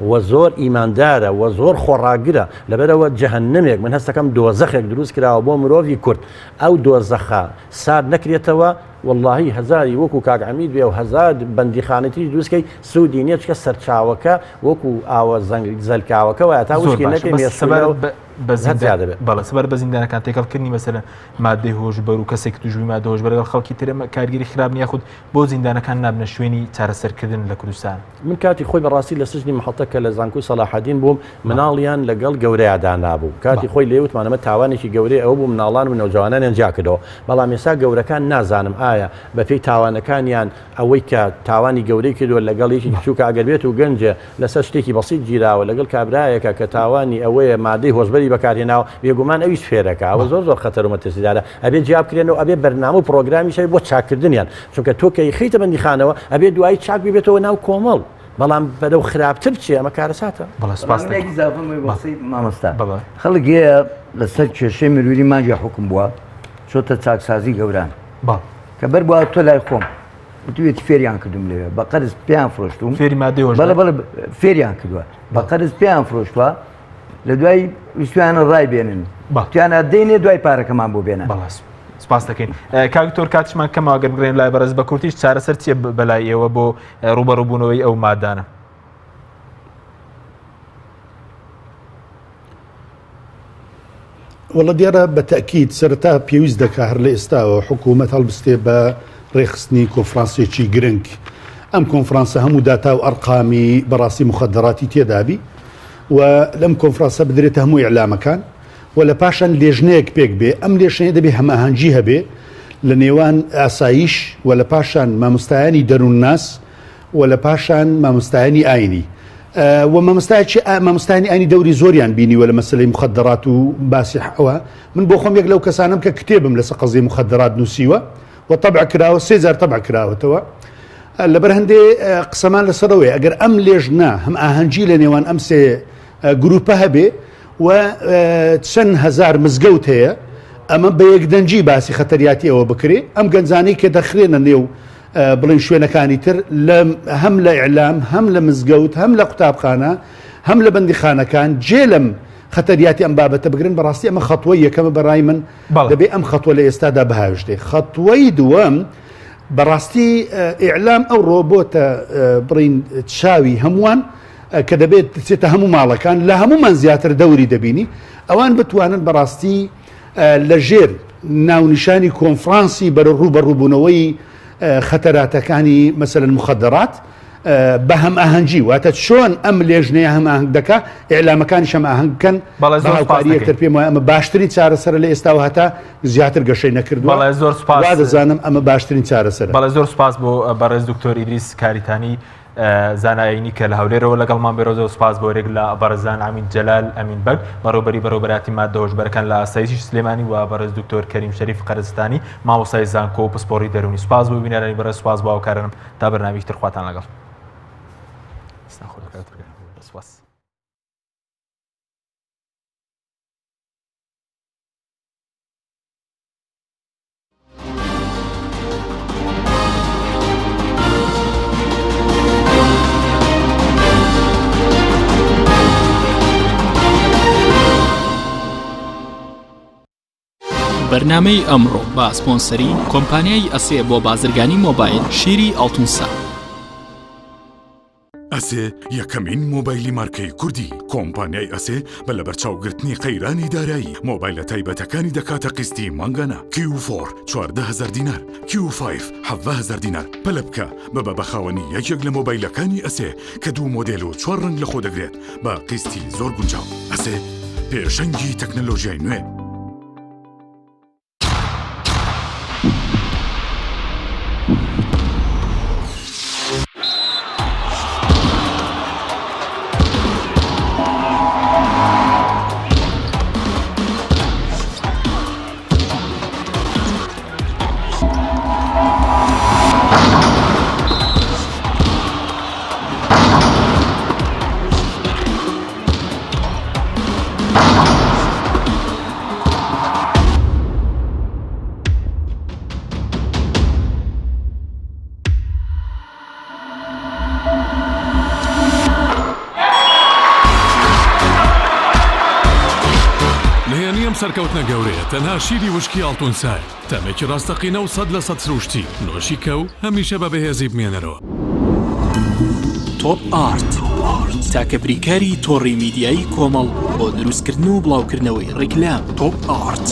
و زۆر ئیماندارە و زۆر خۆڕاگرە، لەبەرئەوە جەهەنەمێک، من هەستەکەم دۆزەخێک دروست کراوە بۆ مرۆڤی کورد، ئەو دۆزەخە سارد نەکرێتەوە، وەڵاهی هەزاری وەکو کاک عەمید بێ و هەزار بەندیخانەی تریش دروست کەی سوودی نیە چونکە سەرچاوەکە وەکو ئاوە زەنگ زەلکاوەکە وایە تا
زۆر
وشکی
باشە
نەکەی
بەس
مێشولە
سەبارەت
و
بە بە
هەر
زیندان
زیاد دەبێت.
بەڵێ سەبارەت بە زیندانەکان تێکەڵکردنی مەسەلەن مادەی هۆشبەر و کەسێک تووشبووی مادە هۆشبەر لەگەڵ خەڵکی تر ئەمە کارگەری خراپ نیە یاخود بۆ زیندانەکان نابنە شوێنی چارەسەرکردن لە کوردستان؟
من کاتی خۆی بەڕاستی لە سجنی محەتە کە لە زانکۆی سەلاحەدین بووم مناڵیان لەگەڵ گەورەیا دانابوو کاتی خۆی لێ وتمان ئەمە تاوانێکی گەورەیە ئەوە بوو مناڵان و نەوجەوانانیان جیا کردەوە بەڵام ئێستا گەورەکان نازانم ئایا بەپێی تاوانەکانیان ئەوەی کە تاوانی گەورەی کردووە لەگەڵ یەکی بچووکە ئەگەر بێت و گەنجێ لەسەر شتێکی بەسیط گیراوە لەگەڵ کابرایەکە کە تاوانی ئەوەیە مادەی هۆشبەری بەکارهێناوە بێگومان ئەویش فێرەکە ئەوە زۆر زۆر خەتەر و مەترسیدارە ئەبێ جیا بکرێنەوە ئەبێ بەرنامە و پڕۆگرامیش هەبێ بۆ چاککردنیان چونکە تۆ کە ئەیخەیتە بەندیخانەوە ئەبێ دوایی چاک ببێتەوە ناو کۆمەڵ بەڵام بەرەو خراپتر بچێ ئەمە کارەساتە.
بەڵێ سوپاس
من
دەکەم.
یەک ئیزافەم هەیە بۆ قسەی مامۆستا.
بەڵێ.
خەڵک هەیە لەسەر کێشەی مروری مانگی حوکم بووە چۆتە چاکسازی گەوران.
بەڵێ.
کە بەر بووە تۆ لای خۆم وتویەتی فێریان کردوم لەوێ بە قەرز پێیان فرۆشتوم.
فێری مادەی هۆشبەر؟
بەڵێ بەڵێ فێریان کردووە بە قەرز پێیان فرۆشتووە لە دوای ویستویانە ڕای بێنن وتیانە دێنێ دوای پارەکەمان بۆ بێنە.
بەڵێ سپاس دەکەین. کاک دکتۆر کاتیشمان کەمە ئەگەر بگرین لای بەڕێز بە کورتیش چارەسەر چییە بەلای ئێوە بۆ ڕووبەڕووبوونەوەی ئەو مادانە؟
وەڵا دیارە بە تەئکید سەرەتا پێویست دەکا هەر لە ئێستاوە حکوومەت هەڵبستێ بە ڕێکخستنی کۆنفرانسێکی گرنگ. ئەم کۆنفرانسە هەموو داتا و ئەرقامی بەڕاستی موخەدەراتی تێدابی و لەم کۆنفرانسە بدرێتە هەموو ئیعلامەکان و لە پاشان لێژنەیەک پێک بێ ئەم لێژنەیە دەبێ هەماهەنگی هەبێ لە نێوان ئاسایش و لە پاشان مامۆستایانی دەروونناس و لە پاشان مامۆستایانی ئاینی و مامۆستایەکی مامۆستایانی ئاینی دەوری زۆریان بینیوە لە مەسەلەی مخدرات و باسی ئەوە من بۆ خۆم یەک لەو کەسانم کە کتێبم لەسەر قەزیەی مخدرات نووسیوە و تەبع کراوە سێ جار تەبع کراوەتەوە لەبەر هەندێ قسەمان لەسەرەوەی ئەگەر ئەم لێژنە هەم ئاهەنگی لە نێوان ئەم سێ گروپە هەبێ و چەند هەزار مزگەوت هەیە ئەمە بە یەکدەنگی باسی خەتەریاتی ئەوە بکرێ ئەم گەنجانەی کە دەخرێنە نێو بڵێن شوێنەکانی تر لە هەم لە ئیعلام هەم لە مزگەوت هەم لە قوتابخانە هەم لە بەندیخانەکان جێ لەم خەتەریاتی ئەم بابەتە بگرن بەڕاستی ئەمە خەتوەی یەکەمە بەڕای من دەبێ ئەم خەتوە لە ئێستادا بهاوێژرێ خەتوەی دووەم بەڕاستی ئیعلام ئەو ڕۆبۆتە بڕین چاوی هەمووان کە دەبێت بچێتە هەموو ماڵەکان لە هەمومان زیاتر دەوری دەبینی ئەوان بتوانن بەڕاستی لە ژێر ناونیشانی کۆنفرانسی بەرەو ڕووبەڕووبوونەوەی خەتەراتەکانی مەسەلەن مخدرات بە هەمئاهەنگی واتە چۆن ئەم لێژنەیە هەمئاهەنگ دەکا ئیعلامەکانیش هەمئاهەنگ بکەن
بەڵێ
بە
زۆر سوپاس
هاوکاری
دەکەین.
یەکتر پێم وایە ئەمە باشترین چارەسەرە لە ئێستاوە هەتا زیاتر گەشەی نەکردووە
بەڵێ زۆر سوپاس.
وا دەزانم ئەمە باشترین چارەسەرە.
بەڵێ زۆر سوپاس بۆ بەڕێز دکتۆر ئیدریس کاریتانی زانا ئاینی کە لە هەولێرەوە لەگەڵمان بێ ڕێزەوە سوپاس بۆ هەریەک لە بەڕێزان عەمید جەلال ئەمین بەگ بەڕێوبەری بەڕێوبەراتی ماددە هۆشبەرەکان لە ئاسایشی سلێمانی و بەڕێز دکتۆر کەریم شەریف قەرزستانی مامۆستای زانکۆ و پسپۆڕی دەروونی سوپاس بۆ بینەرانی بەڕێز سوپاس بۆ هاوکارانم تا بەرنامەیەکی تر خواتان لەگەڵ. سوپاس.
بەرنامەی ئەمڕۆ بە سپۆنسەری کۆمپانیای ئەسێ بۆ بازرگانی مۆبایل شیری ئاڵتونسا.
ئەسێ یەکەمین مۆبایلی مارکەی کوردی، کۆمپانیای ئەسێ بە لەبەرچاوگرتنی قەیرانی دارایی، مۆبایلە تایبەتەکانی دەکاتە قیستی مانگانە، کیو فۆر 14 هەزار دینار، کیو فایڤ 17 هەزار دینار، پەلە بکە ببە بە خاوەنی یەکێک لە مۆبایلەکانی ئەسێ کە دوو مۆدێل و چوار ڕەنگ لەخۆ دەگرێت بە قیستی زۆر گونجاو. ئەسێ پێشەنگی تەکنەلۆژیای نوێ.
نهێنی ئەم سەرکەوتنە گەورەیە تەنها شیری وشکی ئاڵتون سایە، تامێکی ڕاستەقینە و 100% سروشتی، نۆشی کە و هەمیشە بە بەهێزی بمێنەرەوە.
تۆپ ئارت، تاکە بریکاری تۆڕی میدیایی کۆمەڵ بۆ دروستکردن و بڵاوکردنەوەی ڕیکلام. تۆپ ئارت.